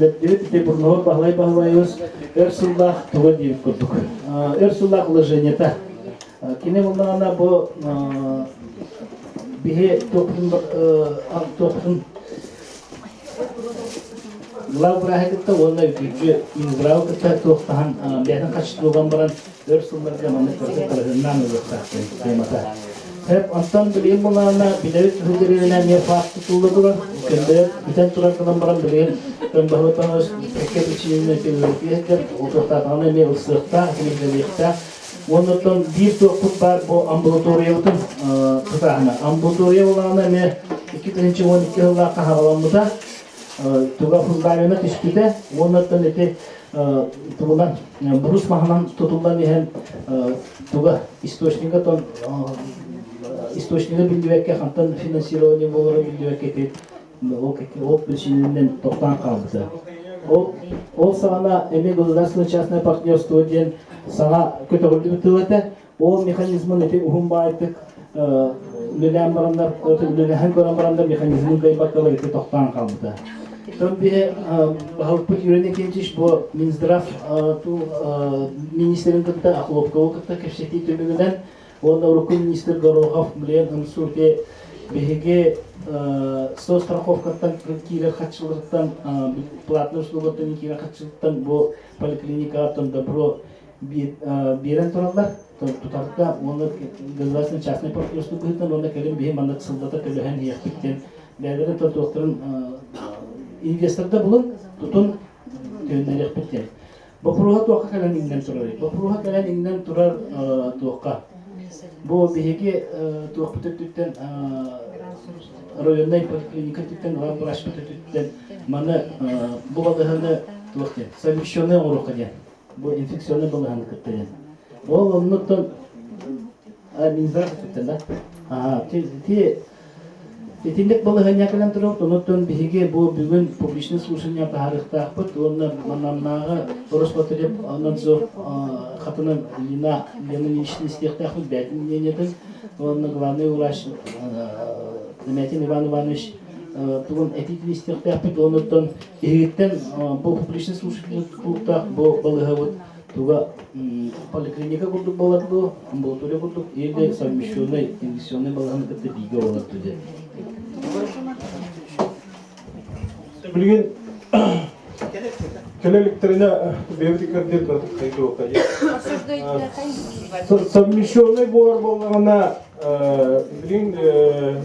Ити Бурнова Баһылай Баһылайыбыс өр сыллаах туга диэбит курдук. Өр сыллаах вложениета. Кини буллаҕына бу биһи туохпутун туохпутун главбырааһы кытта уонна үкүчү Минздравы кытта туохтаһан бэйэтин хаччытылган баран өр сылларга маннык барыта барыһыннаан ылыахтаах темата. Хеп, онтон билигин булаана билэбит үһүлэринэн эмиэ факт тутулла турар. Көндөйөр бүтэн турар гынан баран билигин Баһылытан кэккэ причинаны тиһэттэр, отуохтаатаҕына эмиэ ылсыахтаах, кимиллэниэхтээх. Уонна оттон биир туохпут баар бу амбулаториябытын тутааһына. Амбулатория булаана эмиэ 2012 сыллаахха хаҕаламмыта, туга фундамена түспүтэ. Уонна оттон ити тугунан брус маһынан тутуллан иһэн туга источнига тон источнига биллибэккэ хантан финансирование буолара биллибэккэ ити ол ол причинэнэн тохтоон хаалбыта. Ол ол саҕана эмиэ государственное частное партнерство диэн саҥа көтөҕүллүбүт тыл этэ. Ол механизмын ити уһун баайтык үлэлээн бараннар, үлэлэһэн көрөн бараннар механизмын кыайбаккалар ити тохтоон хаалбыта. Тон биһи баһылыкпыт Юрий Никитич бу Минздрав министрин кытта Охлопкову кытта кэпсэтии түмүгүнэн уонна урукку министр Горохов билигин ымсуу биһиги соцстраховкаттан киирэр харчыларыттан платный услугаттан киирэр харчыларыттан бу поликлиникаҕа добро биэрэн тураллар тутарга уонна государственный частный партнерство быһыытынан уонна кэлин биһи маннык сыллата төлөһөн иһиэхпит диэн бэйэлэрин туохтарын инвесторда булун тутун төннөрүөхпүт диэн. Боппуруоһа туохха кэлэн иҥнэн турарый? Боппуруоһа кэлэн иҥнэн турар туохха? Бу биһиги туохпут өттүттэн районнай поликлиника өттүттэн, врачпыт өттүттэн маны бу балыыһаны туох диэн совмещенный оҥоруохха диэн. Бу инфекционный балыыһаны кытта диэн. Ол оннуттан Минздрав өттүттэн да? Аа, ти Итинник балаһыанньа кэлэн турар, онон биһиги бу бүгүн публичный слушание таһаарыахтаахпыт уонна маннааҕы Роспотребнадзор хатынан Лина Лена Ильинична истиэхтээхпит бэйэтин мнениетын уонна главный врач Замятин Иван Иванович тугун этиитин истиэхтээхпит онуттан иһигиттэн бу публичный слушание клубтаах бу балыыһабыт туга поликлиника курдук буолар дуо, амбулатория курдук или совмещенный инвестиционный балаһаны кытта бииргэ буолар дуо диэн. Билигин кэлэ иликтэринэ бэйэбит иккэрдиэр кыратык хайдуохха Совмещенный буолар буоллаҕына билигин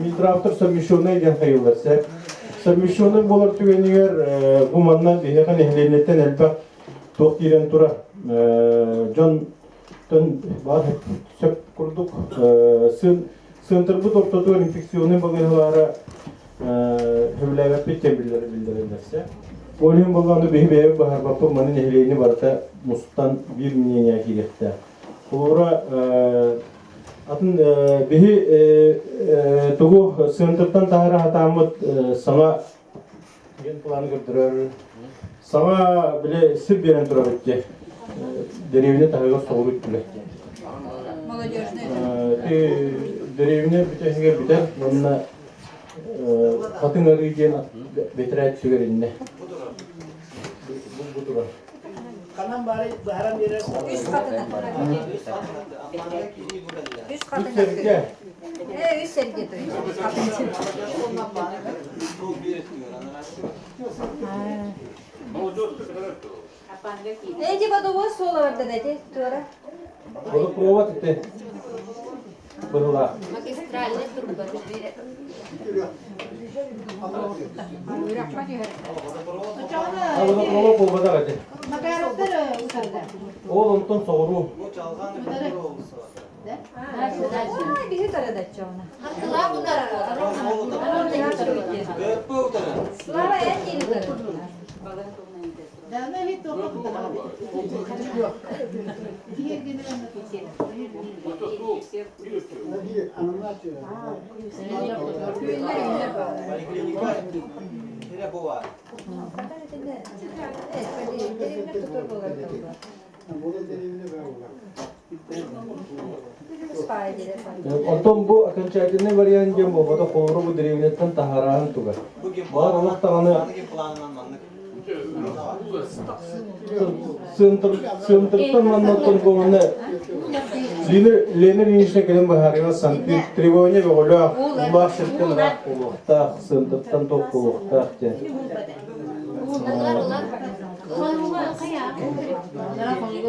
Минздравтар совмещенный диэн хайыллар сэ. Совмещенный буолар түгэнигэр бу манна биһиэхэ нэһилиэнньэттэн элбэх туох киирэн турар дьонтон баар сөп курдук сыантырбыт ортотугар инфекционнай балыыһалара сөбүлээбэппит диэн биллэрэллэрсэ. Ол иһин буоллаҕына биһи бэйэбит баһарбаппыт маны нэһилиэнньэ барыта мустан биир мнение киириэхтээх. Холобура атын биһи тугу сыантыртан таһара сатааммыт саҥа Генпланы көрдөрөр. Саҥа бile сир биэрэн турабыт дии. Дэриэбинэ таһыгар соҕурут билэ. Дэриэбинэ бүтэһигэр бүтэр уонна Хатыҥ Арыы диэн бэтэрээт сүгэриннэ. Бу турар. Ханан баары быһаран биэрэр. Үс хатына. Үс Үс хатына. сэргэ. Э, үс сэргэ той. Эти водовоз суола барда да эти туора. Водопровод ити. Быһылаах. Магистральный турба. Водопровод буолбатах ити. Макаровтар утарда. Ол онтон соҕуруу. Ай, биһи тарадаччоҕуна. Слава, эн диэн утары. Оттон бу окончательный вариант диэн буолбатах, холобура бу дэриэбинэттэн таһаарааһын туга. Баар олох даҕаны Центртан маннаттан буолана Лена Ильинична кэлэн быһаарыыга санпин требование бөҕөлөөх, улаах сиртэн ыраах буолуохтаах, центртан туох буолуохтаах диэн.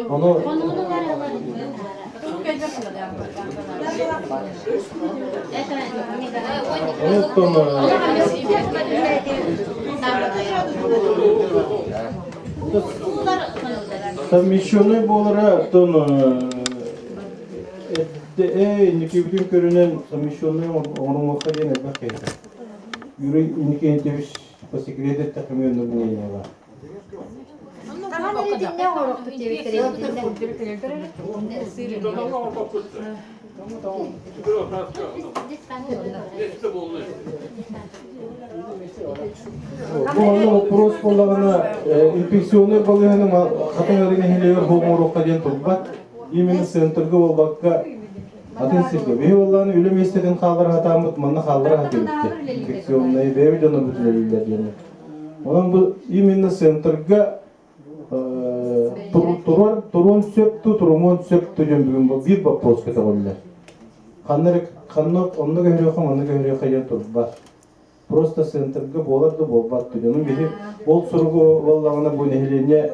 Ону Онтон совмещенный буолара оттон инникибитин көрүнэн совмещенный оҥоруҥуохха диэн элбэх киһи. Юрий Иннокентьевич по секрету эттэххэ мнение бар. Хаһан эрэ оҥоруохпут диэбиттэрэ Бу манна боппуруос буоллаҕына инфекционнай балыыһаны Хатыҥ Арыы нэһилиэгэр оҥоруохха диэн турбат. Именно центрга буолбакка атын сиргэ. Биһи буоллаҕына үлэ миэстэтин хааллара сатааммыт манна хааллара сатыыбыт инфекционнай бэйэбит дьоно үлэлииллэр диэн. Онон бу именно центрга турар туруон сөп ту турумуон сөп ту диэн бүгүн биир боппуруос көтөҕүллэр. Ханна эрэ ханна онно көһөрүөххэ манна көһөрүөххэ диэн турбат. Просто центрга буолар да буолбат дьонум биһи ол суругу буоллаҕына бу нэһилиэнньэ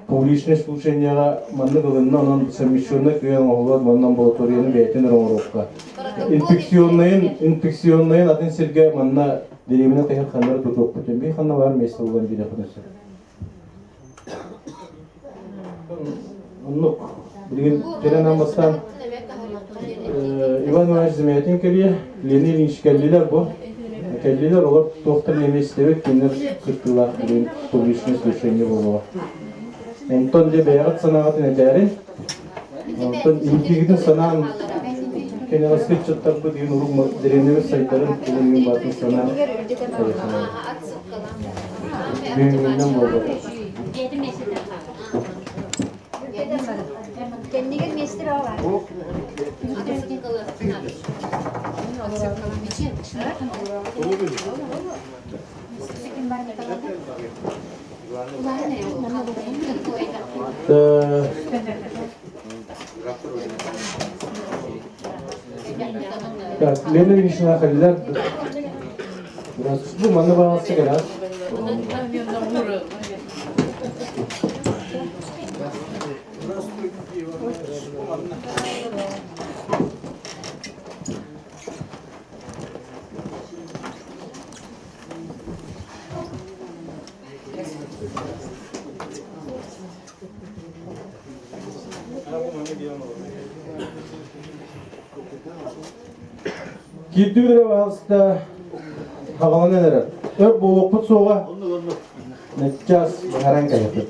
публичное слушанияҕа маннык ылынна онон совмещенный кыайан оҥоһуллубат манна амбулаторияны бэйэтин эрэ оҥоруохха. Инфекционнайын инфекционнайын атын сиргэ манна дэриэбинэ таһыгар ханна эрэ тутуохпут биир ханна баар место булан биэриэххэ сөп. Оннук билигин кэлэн аммастан Иван Иванович Замятин кэлиэ, Лена Ильич кэллилэр бу. Кэллилэр, олор туохтан эмиэ истэбит, кинилэр кыттыылаах билигин публичное слушание буолуоҕа. Онтон дьэ бэйэҕит санааҕытын этээрин, онтон инникигитин санаан кэнэҕэски ыччаттарбыт иһин урук дэриэбинэбит сайдарын тугун баатын санаан Бүгүҥҥүнэн буолбатах. Кэннигэр миэстэ бөҕө баар. Так, Лена Ильинична кэллилэр. Бу манна баҕалса кэлэр. Киирдибит эрэ баһаалыста хаҕаланан эрэр. Өр буолуохпут суоҕа. Наччас баһаран кэлиэхпит.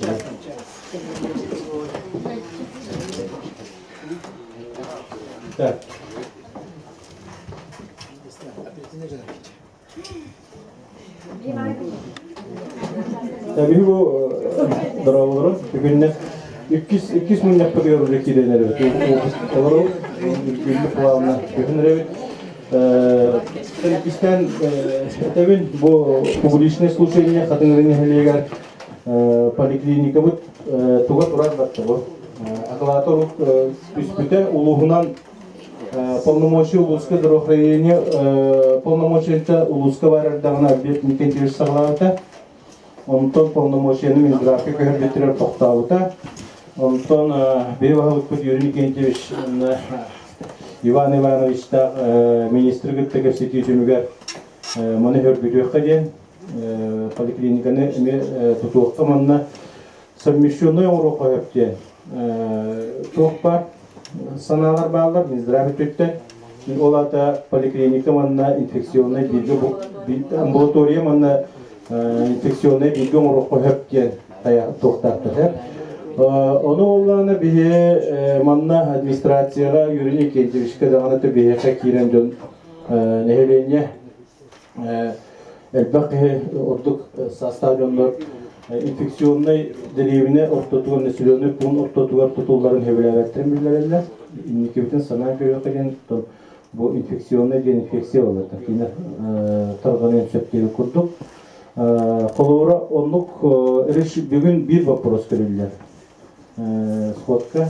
Так. Биһи бу дорооболорун бүгүннэ иккис иккис мунньахпытыгар уже киирэн эрэбит. Олору үргүллү плавно күһүн эрэбит. Иккистээн этэбин бу публичное слушание Хатыҥыры нэһилиэгэр поликлиникабыт туга турар барта бу. Акылаата урут түспүтэ улууһунан Полномочия улууска здравоохранение полномочията улууска баар эрдэҕинэ Альберт Никитич саҕалаабыта. Онтон полномочияны Минздравка көһөрбүттэрэр тохтообута. Онтон биһи баһылыкпыт Юрий Никитич Иван Ивановичтаах министры кытта кэпсэтии түмүгэр маны хөргүтүөххэ диэн поликлиниканы эмиэ тутуохха манна совмещенный оҥоруохха сөп диэн туох баар санаалар бааллар Минздрав өттүттэн. Ол аата поликлиника манна инфекционнай бииргэ амбулатория манна инфекционнай бииргэ оҥоруохха сөп диэн туохтаахтар сөп. Ону оллаана биһи манна администрацияҕа Юрий Никитичка даҕаны биһиэхэ киирэн дьон нэһилиэнньэ элбэх киһи ордук саастаах дьоннор инфекционнай дэриэбинэ ортотугар населенный пункт ортотугар тутулларын сөбүлээбэттэрин биллэрэллэр. Инникибитин санаан көрүөххэ диэн бу инфекционнай диэн инфекция буолар. Кини тарҕаныан сөп диэбит курдук. Холобура, оннук бүгүн биир вопрос көрүллэр. Сходка,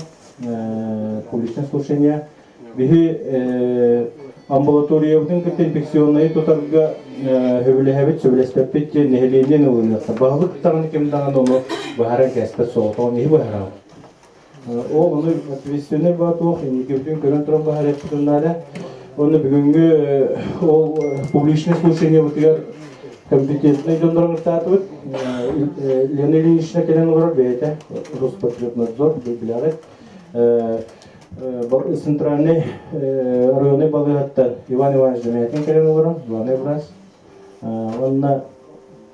публичное слушание. Биһи амбулаториябытын кытта инфекционнайы тутарга сөбүлэһэбит, сөбүлэспэппит диэн нэһилиэнньэни ылыныахта. Баһылык даҕаны ким даҕаны ону быһааран кээспэт соҕотоҕун иһи быһаарабыт. Ол ону ответственный баатуох инникибитин көрөн туран быһаарыахпытын наада. Уонна бүгүҥҥү ол публичное слушаниебытыгар компетентный дьоннору ыҥыртаатыбыт. Лена Ильинична кэлэн олорор бэйэтэ Роспотребнадзор билэҕит. Центральный районный балыыһаттан Иван Иванович Замятин кэлэн олорон, главный врач. Уонна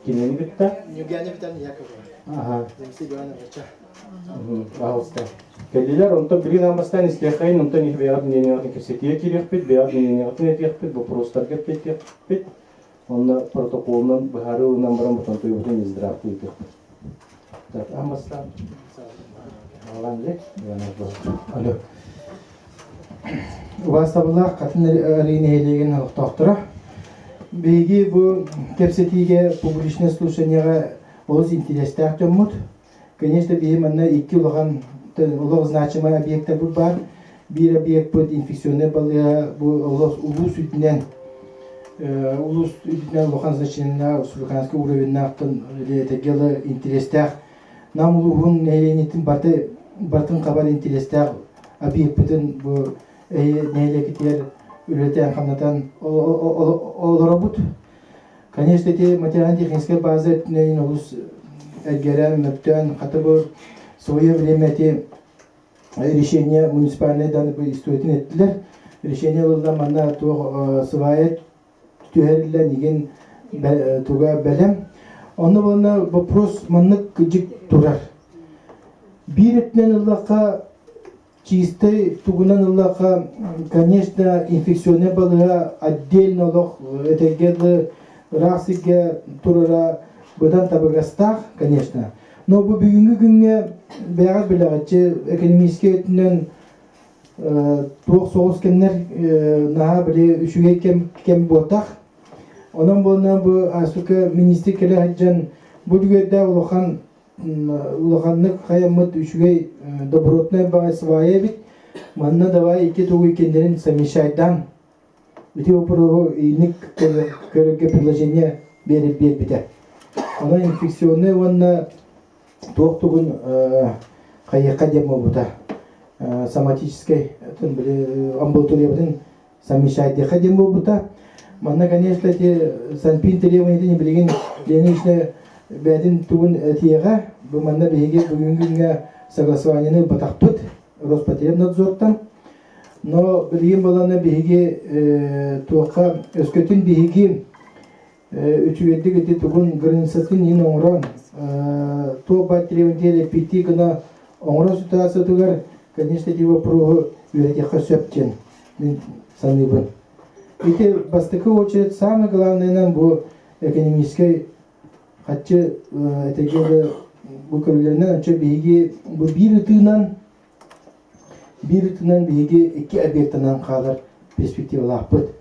кинини кытта Евгений Витальевна Яковлева. Ага. Заместитель главного врача. Пожалуйста. Кэллилэр, онтон билигин аан истиэххэйин, онтон их бэйэҕит мнениеҕытын кэпсэтиэ киириэхпит, бэйэҕит мнениеҕытын этиэхпит, боппуруостарга эппиэттиэхпит. Онно протоколунан быһаарыы ылынан баран ботонтуйбутун Минздравка ыытыахпыт. Так, аан бастаан. Алло. Убаастабыллаах Хатын Арыы нэһилиэгин олохтоохторо. Биһиги бу кэпсэтиигэ публичное слушанияҕа олус интириэстээх дьоммут. Конечно, биһи манна икки улахан олох значимай объектарбыт баар. Биир объекпыт инфекционнай балыыһа бу олох улуус үрдүнэн улуус үрдүнэн улахан значениелаах республиканский уровеннаахтан этэргэ интэриэстээх Нам улууһун нэһилиэнньэтин барыта барытын хабар интэриэстээх объекпытын бу нэһилиэкитигэр үлэлэтэн-хамнатан олоробут. Конечно, ити материально-техническая база өттүнэн олус эргэрэн, мөптөөн, хата бу свое время эти решение муниципальной дан историятын эттилэр. Решение ылылла манна туох свая түһэриллэн игин туга бэлэм. Онно буолна вопрос маннык кыдьык турар. Биир өттүнэн ыллахха чистай тугунан ыллахха, конечно, инфекционный балыыһа отдельно олох этэргэ дылы ыраах сиргэ турара быдан табыгастаах, конечно. Но бу бүгүҥҥү күҥҥэ бэйэҕит билэҕитчи экономическэй өттүнэн туох соҕус кэмнэр наһаа били үчүгэй кэм кэм буотах. Онон буолна бу ааспыкка министр кэлэ сылдьан бу үлүгэрдээх улахан улаханнык хайаммыт үчүгэй добротнай баҕай свая эбит. Манна давай икки тугу иккиэннэрин совмещайдаан ити вопроһу иник көрөргө предложение биэрбитэ. Онон инфекционный уонна туох тугун хайыахха диэн буолбута. Соматическай амбулаториябытын совмещайдыахха диэн буолбута. Манна, конечно, эти Санпин требованиятын билигин Леничне бэйэтин тугун этиэҕэ. Бу манна биһиги бүгүҥҥү күҥҥэ согласованиены ылбатахпыт Роспотребнадзортан. Но билигин баланы биһиги туохха өскөтүн биһиги үчүгэйдик ити тугун границатын иин оҥорон туох баар требование эппиттии гына оҥорон ситуациятыгар конечно ити вопроһу үөрэтиэххэ сөп диэн мин саныыбын. Ити бастакы очередь самое главное бу экономическай хаччы этэргэ бу көрүлэринэн оччо биһиги бу биир ытыынан Биир ытынан биһиги икки объектынан хаалар перспективалаахпыт.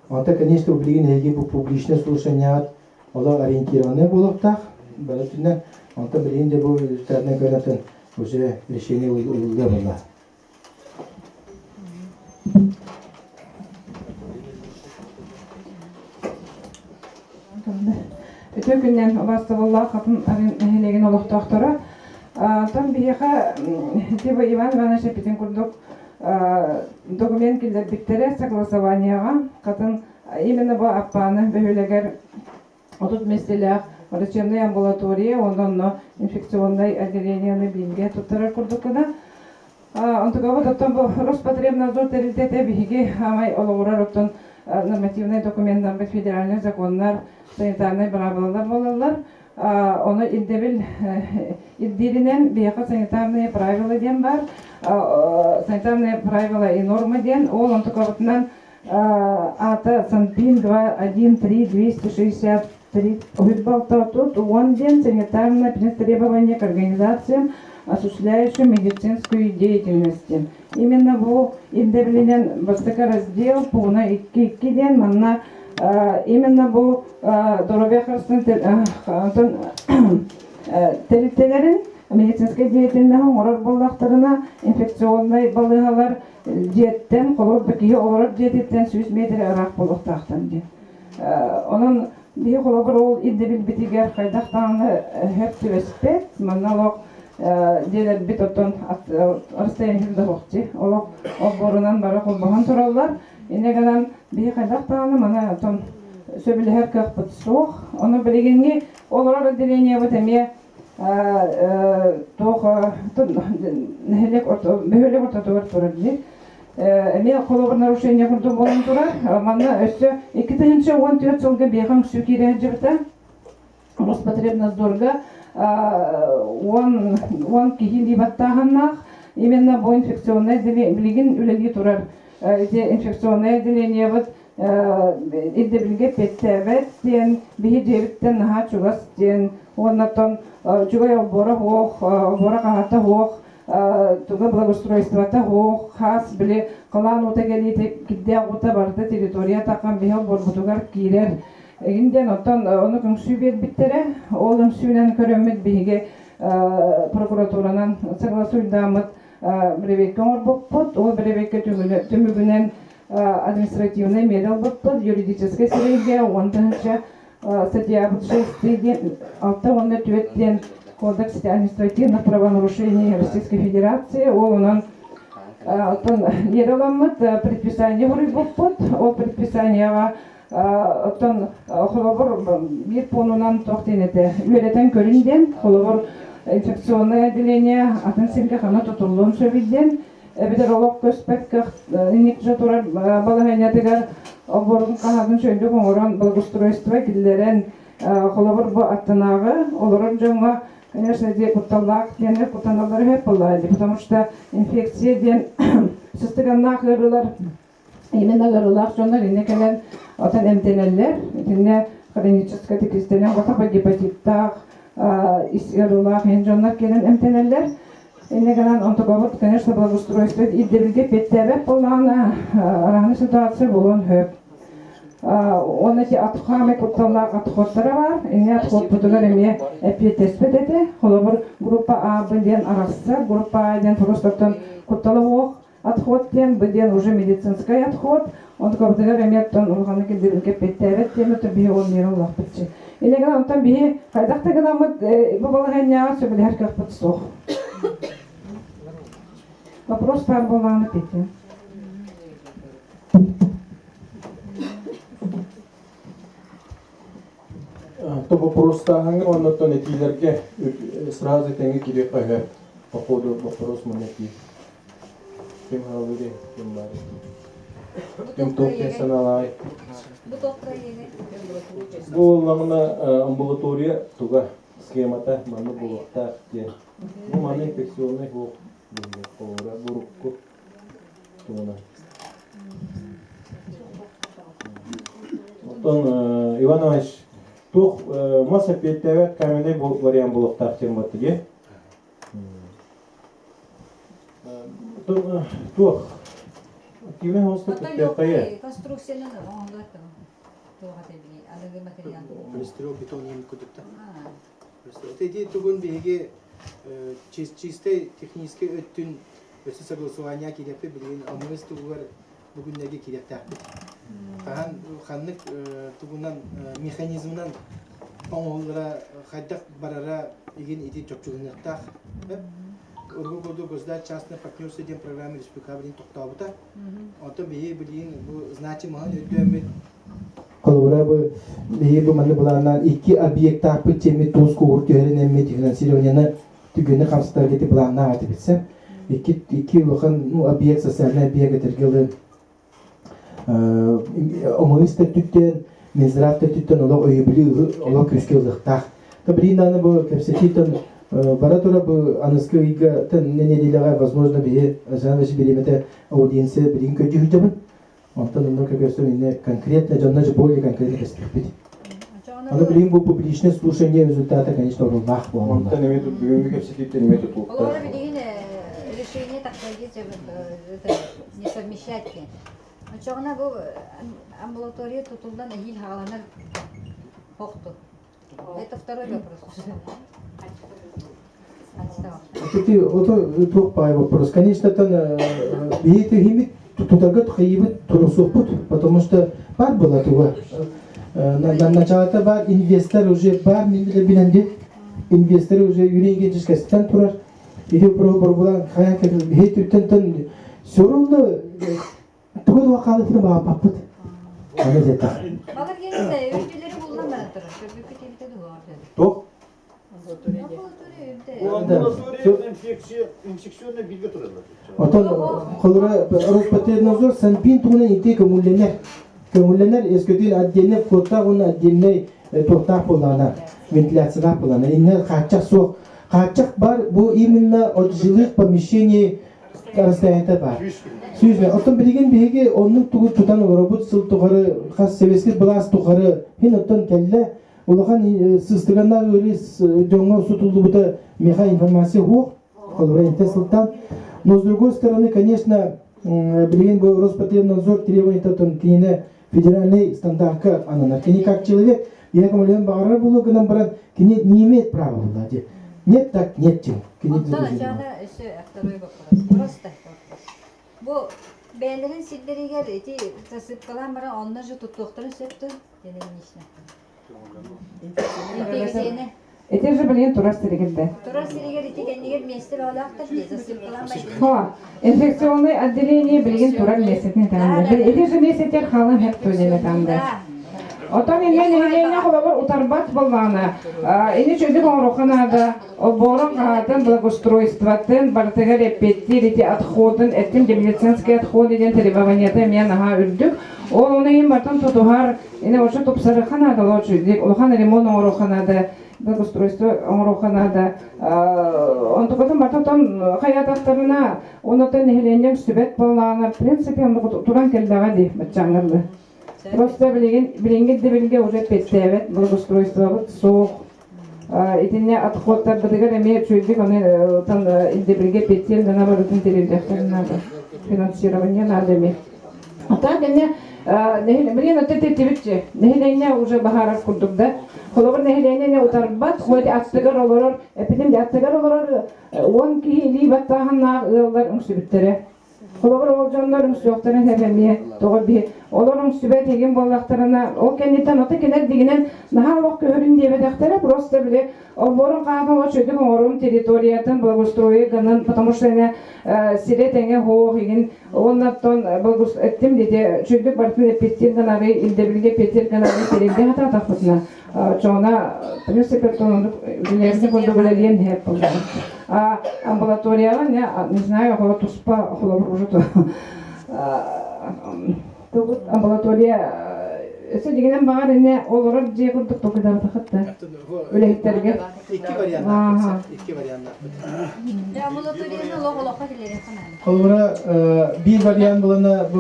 Онто, конечно, билигин эһиги бу публичное слушанияҕыт олох ориентированный буолуохтаах. Бары өттүнэн. Онтон билигин дьэ бу результатынан көрөн уже решение ылыллыа буолла. Үтүө күннэн убаастабыллаах Хатын нэһилиэгин олохтоохторо. Оттон биһиэхэ типа Иван Иванович эппитин курдук документ киллэрбиттэрэ согласованиеҕа хатын именно бу Аппааны бөһүөлэгэр 30 миэстэлээх врачебная амбулатория уонна онно инфекционнай отделениены бииргэ туттарар курдук гына Онтукабыт оттон бу Роспотребнадзор тэрилтэтэ биһиги аамай олоҕурар оттон нормативнай докуменнарбыт федеральнай законнар, санитарнай быраабылалар буолаллар. Ону ирдэбил ирдииринэн биһиэхэ санитарные правила диэн баар. Санитарные правила и нормы диэн ол онтукабытынан аата Санпин 2 1 3 263 уһуйбалтоотут уон диэн санитарное требования к организациям, осуществляющим медицинскую деятельность. Именно бу ирдэбилинэн бастакы раздел пууна 2-2 диэн манна Именно бу доруобуйа харыстабылын тэрилтэлэрин медицинскэй деятельноһы оҥорор буоллахтарына, инфекционнай балыыһалар дьиэттэн, холобур, киһи олорор дьиэтиттэн 100 метр ыраах буолуохтаахтар диэн. Онон биһи холобур ол ирдэбилбитигэр хайдах даҕаны сөп түбэспэт. Манна олох дьиэлэрбит оттон расстояние да суох олох олбуорунан бары холбоһон тураллар. Инньэ гынан биһи хайдах даҕаны маны оттон сөбүлэһэр кыахпыт суох. Ону билигиҥҥи олорор отделениебыт эмиэ туох нэһилиэк бөһүөлэк ортотугар турар дии. Эмиэ холобур нарушение курдук буолан турар. Манна өссө 2014 сылга биэхэ үҥсүү киирэ сылдьыбыта. Роспотребнадзорга 10 киһи илии баттааһыннаах. Именно бу инфекционное билигин үлэлии турар ити инфекционное отделениебыт ирдэбилгэ эппиэттээбэт диэн биһи дьиэбиттэн наһаа чугас диэн уонна оттон үчүгэй олбуора суох, олбуора хаһата суох, туга благоустройствота суох, хаас били халаан уута кэлиитэ кирдээх уута барыта территория таххан биһи олбуорбутугар киирэр. Игин диэн оттон ону үҥсүү биэрбиттэрэ. Ол үҥсүүнэн көрөммүт биһиги прокуратуранан согласуйдааммыт бэрэбиэркэ оҥорбуппут. Ол бэрэбиэркэ түмүгүнэн административнай миэрэ ылбыппыт юридическай сирэйгэ 10 тыһыынча статьябыт 6 диэн 64 диэн Кодекс административных правонарушений Российской Федерации ол онон оттон миэрэ ыламмыт предписание суруйбуппут. Ол предписанияҕа оттон холобур биир пуунунан туох диэн этэ үөрэтэн көрүн диэн, холобур, инфекционное отделение атын сиргэ хана тутуллуон сөбүй диэн, эбэтэр олох көспөт кых инник турар балаһыанньатыгар олбуорун хаһаатын чөйдүк оҥорон благоустройство киллэрэн, холобур, бу аттынааҕы олорор дьоҥҥо, конечно, дии кутталлаах диэн куттаналлар үһү буоллаҕа, потому что инфекция диэн сыстыганнаах ыарыылар именно ыарыылаах дьоннор иннэ кэлэн отон эмтэнэллэр. Итиннэ хроническай тикистэнэн хотопа гепатиттаах ис ыарыылаах иһин дьоннор кэлэн эмтэнэллэр. Иннэ гынан онтукабыт, конечно, благоустройство ирдэбилгэ эппиэттээбэт буоллаҕына, арааны ситуация буолуон сөп. Уонна ити отхамай кутталлаах отходтара баар. Иннэ отходпутугар эмиэ эппиэттэспэт этэ. Холобур, группа А, Б диэн арахсар. Группа А диэн просто куттала суох отход диэн, Б диэн уже медицинский отход. Онтукабытыгар эмиэ оттон улаханнык ирдэбилгэ эппиэттээбэт диэн биһи ол миэрэ улахпытчы. Иннэ гынан онтон биһи хайдах да гынаммыт бу балаһыанньаҕа сөбүлэһэр кыахпыт суох. Вопрос баар буоллаҕына петин. То вопростааһыҥҥа оннуттан этиилэргэ сразу тэҥҥэ киириэххэ по ходу вопрос манна этии. Ким хаалыырый, ким баар? Ким туох диэн санаалаай? Бу буоллаҕына амбулатория туга схемата манна буолуохтаах диэн. Бу маны инфекционный суох холобура бурукку тугунан. Оттон Иван Иванович туох мас эппиэттээбэт каменный вариант буолуохтаах диэн батты дии. Туох активный хостук кыттыаххайы. Конструкциянан оҥоһуллар туох этэй аныгы материал. Полистирол бетон иһин кудукта. Ити тугун биһиги чистэй техническэй өттүн өссө согласование киириэхпит билигин омугус тугугар бүгүннэргэ киириэхтээхпит. Хаһан ханнык тугунан механизмынан оҥоһуллара хайдах барара игин ити чопчуланыахтаах. Урукку курдук государство частное партнерство диэн программа республика билигин тохтообута. Онтон биһи билигин бу значимоһын өйдөөммүт Холобура, бу биһи бу манны былааннаан икки объектаахпыт тиэммит туус куһур түһэрин эммит финансированиены түгэни хамсатарга ити былааннаах этибит Икки икки улахан ну, объект социальный объект этэргэ ылы омугус төттүттэн Минздрав төттүттэн олох өйөбүлү олох күүскэ ылыахтаах. Билигин аны бу кэпсэтиитэн бара тура бу аныскы ыйга нэдиэлэҕэ возможно биһи Жанна бириэмэтэ аудиенция билигин көрдьүһүдьэбин. Онтон онно көстөн инне конкретно дьонно же более конкретно кэстихпит. Аны билигин бу публичное слушание результата, конечно, оруллаах буолла. Онтон эми бүгүҥҥү кэпсэтииттэн эми тутулуктаах. Олор билигин решение такое это не совмещать. Оччоҕуна бу амбулатория тутуллан эһиил хааланар хохту. Это второй вопрос. Ити ото туох баай вопрос. Конечно, тан биһи түһимит тутарга хайыбыт турусуохпут, потому что бар была туга. Началата бар инвестор уже бар билен инвестор уже юридически турар. Ити борбулан хаян биһи түттен тон все равно тугу туга хаалытын бааппаппыт. Аны дета. Балар генде өйдөлөрү буллан бара турар. Көрбүккө тибите дуо. Тох? Амбулатория инфекционный билге туралар. Отон холура Роспотребнадзор Санпин тугунан ити көҥүллэнэр. Көҥүллэнэр эскөтүн отдельный входтаах уонна отдельный туохтаах буоллаҕына, вентиляциялаах буоллаҕына. Иннэ хааччах суох. Хааччах бар бу именно от жилых помещений расстояниета бар. Сүүс. Оттон билигин биһиги оннук тугу тутан олоробут сыл тухары хас советский былаас тухары хин оттон кэллэ улахан сыстыганнаах ыарыы дьоҥҥо сутуллубута меха информация суох. Холобура интэ сылтан. Но с другой стороны, конечно, билигин бу Роспотребнадзор требованиятын кинини федеральный стандартка ананар. Кини как человек, я көмөлөөн баҕарар буолуо гынан баран, кини не имеет права была. Нет так нет чем. Кини Онтон ачаана өссө второй вопрос. Просто вопрос. Бу бэйэлэрин сирдэригэр ити засыпкалаан баран онно же туттуохтарын сөп дуо? Диэн Инфекцияны. Ити же билигин турар сиригирде. Турар сиригэр ити кэннигэр миэстэ бөҕөлөөхтөр дии, засыпкалаан Ха, инфекционное отделение билигин турар миэстэтин этаанда. Ити же миэстэтигэр хаалан хэп туйден этаанда. Отон инне нэһилиэнньэ холобур утарбат буоллаҕына, ини чөдүк оҥоруохха наада, олбуорун хаһаатын, благоустройствотын, барытыгар эппиэттиир ити отходун, эттим медицинский отход диэн требованиета эмиэ наһаа үрдүк. Ол ону иһин бартан тутуһар, ини очо тупсарыахха наада, улахан ремонт оҥоруохха наада, благоустройство оҥоруохха наада. Онтукатын бартан хайаатахтарына, онотон нэһилиэнньэҥ сүбэт буоллаҕына, в принципе, туран кэллэҕэ дии, баччааҥҥылы. Просто билигин билиҥҥи ирдэбилгэ уже эппиэттээбэт благоустройствобыт суох. Итиннэ отходтарбытыгар эмиэ үчүгэйдик ону там ирдэбилгэ эппиэттиир гына барытын тэриллиэхтэрин наада. Финансирование надо эмиэ. А так эмиэ билигин өттө титтибитчи. Нэһилиэнньэ уже баһаарар курдук да. Холобур нэһилиэнньэ утарбат, хоть аттыгар олорор, эпитим аттыгар олорор 10 киһи илии баттааһыннаах ыаллар үҥсүбүттэрэ. Холобур, ол дьоннор үҥсүөхтэрин сөп эмиэ. Тоҕо биһи олор үҥсүбэт игин буоллахтарына, ол кэнниттэн ото кинер дигинэн наһаа олох көһөрүн диэбэтэхтэрэ, просто били олбуорун хаатын очуйдук оҥорун территориятын благоустройу гынан, потому что ine сире тэҥэ хоох игин уоннаттан эттим дите чүйдүк барытын эппиттиир гынары илдэбилге эппиттиир гынары тэрилгэ хатаатахпытына чоона в принципе билэрбит курдук үлэлиэн иһэр буоллаҕа. А амбулаторияҕа не не знаю, холо туспа холобур уже тугут амбулатория өссө дьигинэн баҕар ине олорор дьиэ курдук толкуйдаабатахыт да үлэһиттэргэ. Икки варианнаахпыт. Икки варианнаахпыт. Амбулаторияны олох олоххо киллэриэххэ наада. Холобура, биир вариант булана бу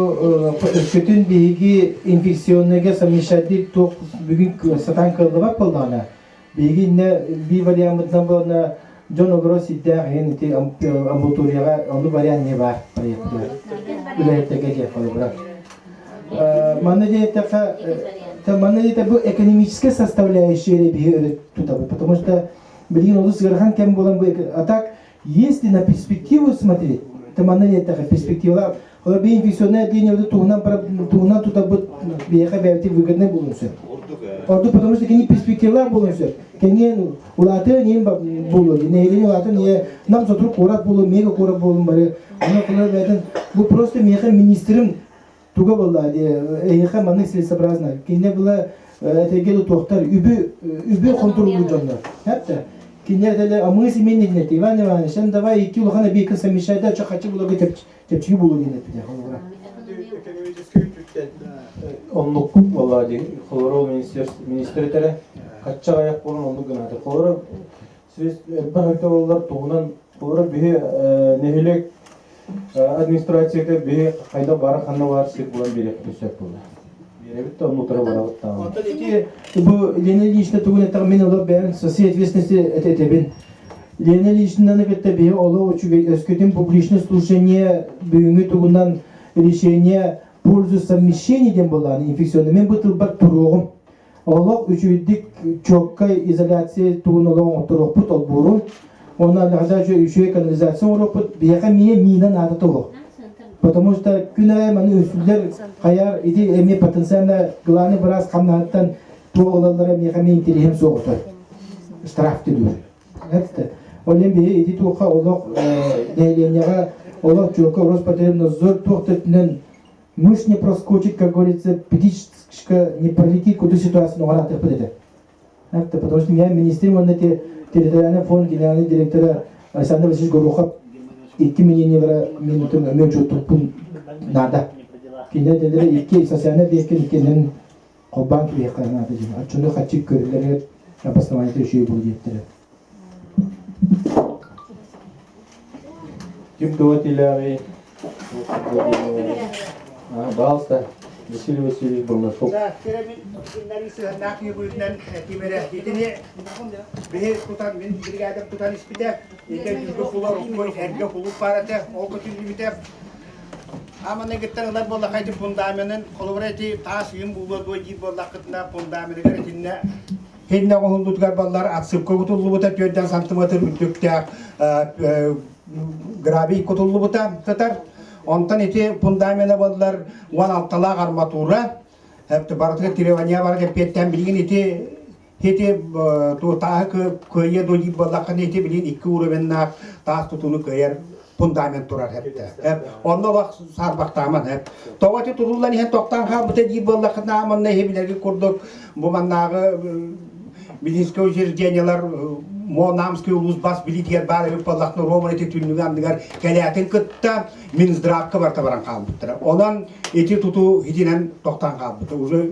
өскөтүн биһиги инфекционныйга совмещать туох бүгүн сатаан кыаллыбат буоллаҕына, биһиги иннэ биир вариаммытынан буолана дьон олоро сирдээх иһин ити амбулаторияҕа ону вариант не баар проектыгар үлэһиттэргэ диэх холобура. Манна диэтэххэ, манна диэтэ бу экономическая составляющая биһи өрө тутабыт, потому что билигин олус ыарахан кэм буолан бу а так если на перспективу смотреть, то манна диэтэххэ перспектива Олор би инфекционное отделение туһунан туһунан тутарбыт биһиэхэ бэйэбитин выгодный буолуон сөп. Ордук потому что кини перспективалаах буолуон сөп. Кэҥиэн улаатыан иһин буолуо, нэһилиэнньэ улаатыан иһэ нам сотору куорат буолуо, мега куорат буолун бары. Ону кылар бэйэтин бу просто миэхэ министрим туга буолла эһиэхэ маннык целесообразно. Кинилэр была этэгэ тутуохтар үбү үбү хонтуруулуу дьоннор. Хәтта кинилэр этэлэр а мы семейный Иван Иванович, давай икки улахан объекты совмещай да, чахачы буларга чэпчэки буолуо диэн эппитэ холобура. Экономическай өттүттэн оннук буолла дии. Холобура министр этэрэ хачча аяк буолан оннук гынааты. Холобура элбэх өтө буоллар туһунан холобура биһи нэһилиэк администрацията биһи хайда бары ханна баар сир булан биэриэхпит сөп буолла. Биэрэбит да онну утары барабыт даҕаны. Онтон ити бу Лена Ильична тугун эттэҕин мин олох бэйэм со всей ответственности этэбин. Лена Ильичнаны кытта биһи олох үчүгэй өскөтүн публичное слушание бүгүҥҥү тугунан решение пользу совмещения диэн буоллаҕына инфекционный мен бу тылбар туруоҕум. Олох үчүгэйдик четкай изоляция тугун олох оҥотторуохпут олбуорун. Уонна аллаҕа үчүгэй канализация оҥоруохпут. Биһиэхэ эмиэ миина наада туох. Потому что күн аайы маны үсүллэр хайар ити эмиэ потенциально главный быраас хамнаһыттан туох ылаллара миэхэ эмиэ интэриэһим суох отор. Штраф төлүүр. Ол иһин биһи ити туохха олох нэһилиэнньэҕэ олох чуолкай Роспотребнадзор туох да өттүнэн мышь не проскочит, как говорится, птичка не пролетит, куда ситуацияны оҥораатыахпыт этэ. Это потому что я министр уонна территориальный фонд генеральный директора Александр Васильевич Горохов икки мнениелара мен өтөн учуоттукпун надо. Кинилэр этэллэрэ икки социальный объекткэ иккинэн холбоон кириэххэ наада диэн. Оччону хаччы көрүллэригэр обоснованиета үчүгэй буолуо диэттэрэ. Ким туга тилээҕий? Пожалуйста, Василий Васильевич Бурнашов. Кинилэри сыһыаннаах үбүрүнэн кимэрэ итини биһи тутан мин бригадам тутан испитэ ити дьүргү кулар уккуй эргэ кулууп баар этэ ол көтүллүбүтэ Аманыгыттан ылар буоллахха ити фундаменын холобура ити таас ыйын буолуо дуо диир буоллаххытына фундаменыгар итиннэ Хиннэ оҥоһуллуутугар баллар отсыпка кутуллубута 4 сантиметр үрдүктээх гравий кутуллубута сытар. Онтон ити фундамена баллар 16-лаах арматура барытыгар требования бар эппиэттээн билигин ити ити тааһы кыайа дуо диир буоллаххына ити билигин икки уровеннаах таас тутууну кыайар фундамент турар хэптэ. Онно олох саарбахтааман хэп. Тоҕо ити тутуллан иһэн тохтоон хаалбыта диир буоллаххына манна иһи билэрги курдук бу маннааҕы медицинскэй учреждениелар Намский улуус бас билиитигэр баар эбит буоллахына Рома ити түннүгү анныгар кэлээтин кытта Минздравка барта баран хаалбыттара. Онон ити тутуу итинэн тохтоон хаалбыта. Уже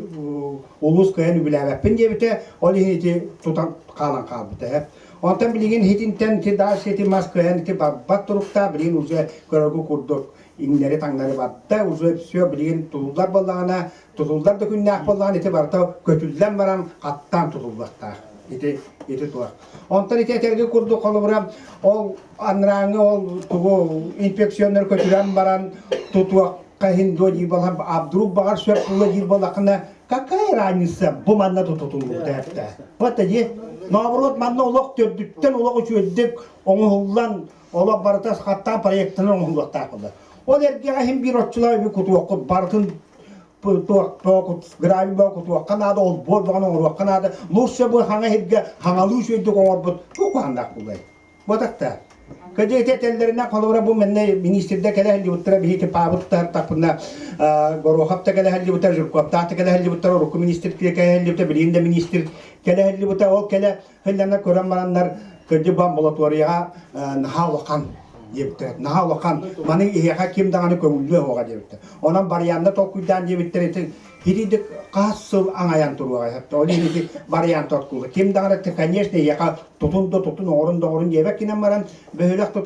улуус кыайан үбүлээбэппин диэбитэ, ол иһин ити тутан хаалан хаалбыта. Онтон билигин итинтэн ити дальше ити мас кыайан ити барбат туруктаах билигин уже көрөргө курдук иҥнэри-таҥнары барда уже все билигин тутуллар буоллаҕына тутуллар да күннээх буоллаҕына ити барыта көтүллэн баран хаттаан тутуллуохтаах ити ити туох онтон ити этэргэ курдук холобура ол анарааҥҥы ол тугу инфекционнар көтүрэн баран тутуохха иһин дуо диир буоллар а вдруг баҕар сөп буолла диир буоллаххына какая разница бу манна тутуллубута эптэ вот дии наоборот манна олох төрдүттэн олох үчүгэйдик оҥоһуллан олох барыта хаттаан проектынан оҥоһуллуохтаах буолла ол эргэҕэ иһин биир оччолоох үбү кутуоххут барытын гравий бөҕө кутуохха наада олбуор бөҕөнү оҥоруохха наада лучше бу хаҥа иһиргэ хаҥалыы үчүгэйдик оҥорбут туох куһаҕаннаах буолуой Бодакта. Кыдьыты этэллэринэн холобура бу манна министрдэ кэлэ сылдьыбыттара биһи паабыттар таппына Горохов та кэлэ сылдьыбыта Жирковтаах та кэлэ сылдьыбыттар урукку министр кэлэ сылдьыбыта билигин да министр кэлэ сылдьыбыта ол кэлэ сылдьаннар көрөн бараннар кырдьык бу амбулаторияҕа наһаа улахан диэбиттэр наһаа улахан маны иһиэхэ ким даҕаны көҥүллүө суоҕа диэбиттэр онон барыйаанна толкуйдаан диэбиттэр ити Итинник хас сыл аҥайан туруоҕа сөптө. Ол иһин ити вариант откулла. Ким даҕаны, конечно, эйиэхэ тутун да тутун, оҥорун да оҥорун диэбэккинэн баран, бөһүөлэк да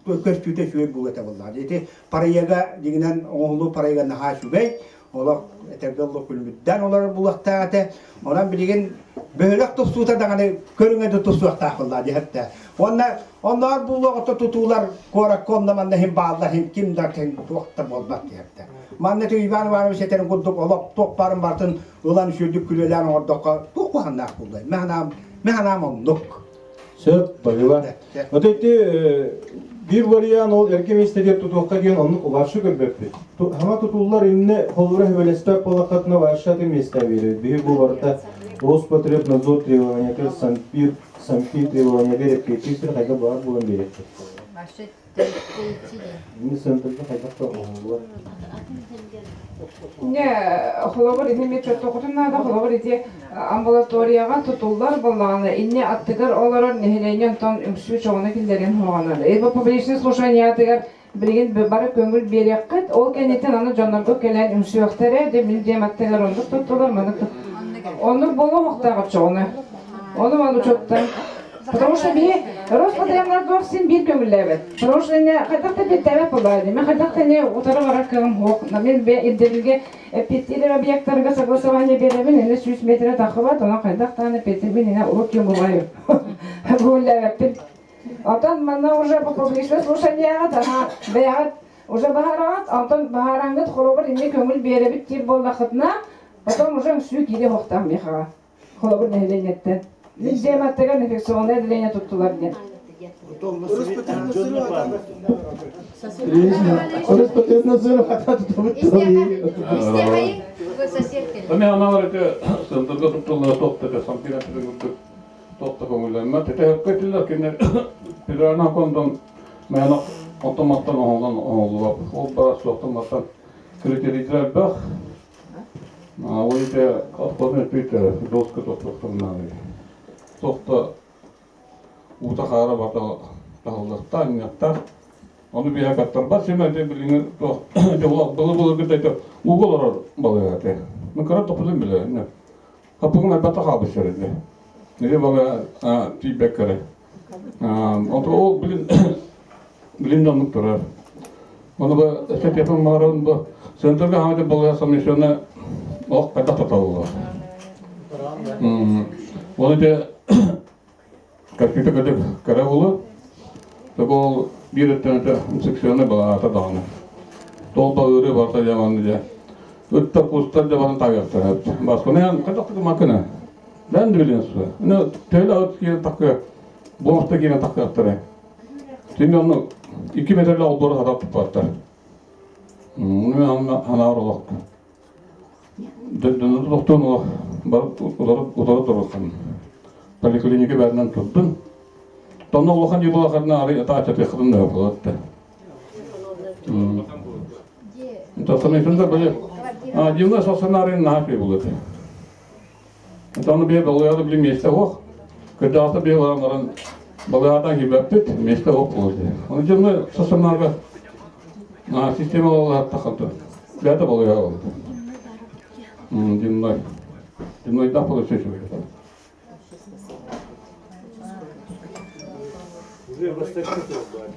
көстүүтэ үчүгэй буолуо этэ буоллаҕа. Ити парыйага дьиҥинэн оҥоһуллуу парыйага наһаа үчүгэй. Олох этэргэ дылы күлүмүрдээн олорор буолуохтаах этэ. Онон билигин бөһүөлэк тупсуута даҕаны көрүҥэ да тупсуохтаах буоллаҕа диэхтэ. Уонна онноор буолуох ото тутуулар куоракка онно манна иһин бааллар иһин ким да туох да буолбат диэхтэ. Манна ити Иван Иванович этэрин курдук олох туох баарын барытын ылан үчүгэйдик күрүөлээн оҥордоххо туох куһаҕаннаах буолуой? Мин санаам оннук. Сөп, баһыыба. Вот ити биир вариант ол эргэ миэстэтигэр тутуохха диэн оннук вообще көрбөппүт. Хаҥа тутуллар инне холура хөбөлөспөт буоллаххытына вообще атын миэстэ биэрэбит. Биһи бу барыта Роспотребнадзор требованиятыгар Санпир Санпир требованиятыгар эппиэттиир хайда баар буолан биэриэхпит. Вообще Не, холобур, ини ми чоттокутун наада, холобур, ити амбулаторияҕа тутуллар буоллаҕына, инне аттыгар олорор нэһилиэнньэ онтон үҥсүү чоҕуна киллэрин хоҕонор. Ибо публичный слушаниятыгар билигин бары көҥүл биэриэххит, ол кэнниттэн аны дьоннорго кэлэн үҥсүөхтэрэ, дьэ мин дьиэм аттыгар оннук туттулар, маннык Оннук буолуохтаах оччоҕуна. Ону маны учуоттан. Потому что биһи Роспотребнадзор син биир көҥүллээбэт. Потому что не хайдах да эппиэттээбэт буоллаҕа дии. Мен хайдах да не утары барар кыаҕым суох. Мен ирдэбилгэ эппиэттиир объектарга согласование биэрэбин, эне 100 метрэ таххыбат, онон хайдах даҕаны эппиэттиирбин ине урут ким булайым. Көҥүллээбэппин. Отон манна уже по публичное слушанияҕа таһа бэйэҕит. Уже баһараҕыт, онтон баһараҥҥыт холобур инни көҥүл биэрэбит диир буоллаххытына, потом уже үҥсүү киириэ суохтаах миэхэҕэ. Холобур нэһилиэнньэттэн. Мин дьиэм аттыгар инфекционное отделение туттулар диэн. Эми аналар ити сылдырга туттуллар тохта сампина тохта көҥүллэммэт. Ити хөккө этиллэр кинилэр федеральный фондон мээнэ оттон-маттан оһоллон оһоллулар. Ол бара суохтан-маттан критерийдэр элбэх. Ол ити отходун өттүйтэ доска тохтохторунаары. Тохта уута-хаара барыта таһыллыахтаах, иҥниэхтээх. Ону биһэ каттарбат син ити билиҥҥи туох былы-былыргыта ити ууга олорор балыыһа этэ. Ну кыра тохтотун билэ. Хаппыгын элбэхтэ хаалбыттар ити. Ити балыыһа тиийбэккэ Онто ол билин билин да оннук турар. Ону бу эстетикатын маарын бу центрга хаамыты балыыһа совмещенная олох хайдах тоталлар. Ол ити компьютер көтүк кыра булу. Ол биир өттүнэн инфекционный балаата даҕаны. Тол балыыры барта дьаман дьэ. Ытта кустар дьабан тагыахтара. Баскыны хайдах макына. Мен да билен суа. Ну, төһө да киирэн такка, буомста киирэн таккыахтара. Тин онну 2 метрле олбору хатап туппаттар. Ну, анна ханаар олох. Дөннө тохтон олох барып утары турулхан. Поликлиника бәрінен турдун. Тонна улахан дии булахарна ары атаача тыхтын да болатты. Тасамайсында били. А, дивна сосанарын нахи булаты. Ону бие балыйада били миэстэ суох. Кырдьаҕаста бие баран баран балыйаатан киирбэппит, миэстэ суох буолар дии. Ону дьоҥҥо стационарга система балыйааттахха бэйэтэ балыйа буолар. Дневной. Дневнойдаах получается үчүгэй. Уже бастакы туолбаат.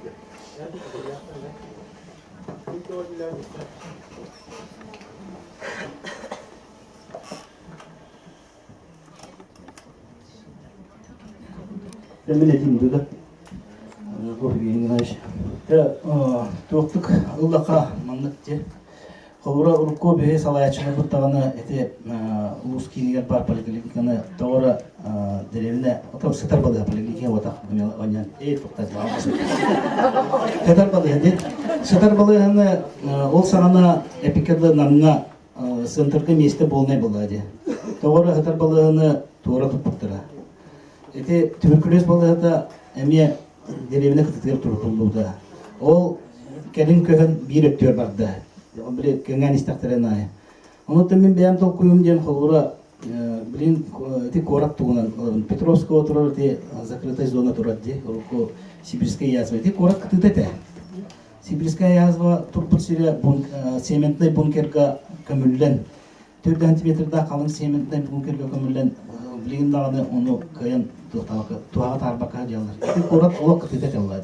Мен этим да. Туохтук ыллаха маннык те. Холура урукку биһи салайааччылар буттаҕына ити улуус киинигэр бар поликлиниканы тоҕора деревне отон сытар балыыһа поликлиника отах оньян эй туктар сытар балыыһа дит сытар балыыһаны ол саҕана эпикедлы намҥа центрга миэстэ буолнай буолла дии. Тоҕо эрэ сытар балыыһаны туора туппуттара. Ити туберкулез балыыһата эмиэ дэриэбинэ кытытыгар турутуллубута. Ол кэлин көһөн биир өттүгэр барда. Били кэҥээн истэхтэрин аайы. Онуттан мин бэйэм толкуйум диэн холобура билин ити куорат тугунан ылабын. Петровского турар ити закрытая зона турар дии. Урукку Сибирская язва. Ити куорат кытыыта этэ. Сибирская язва турбут сирэ цементнэй бункерга көмүллэн, 4 сантиметрдаах халыҥ цементнэй бункерга көмүллэн, билигин даҕаны ону кыайан туһаҕа таарбакка дьаллар. Ити куорат олох кытыыта этэ буолла.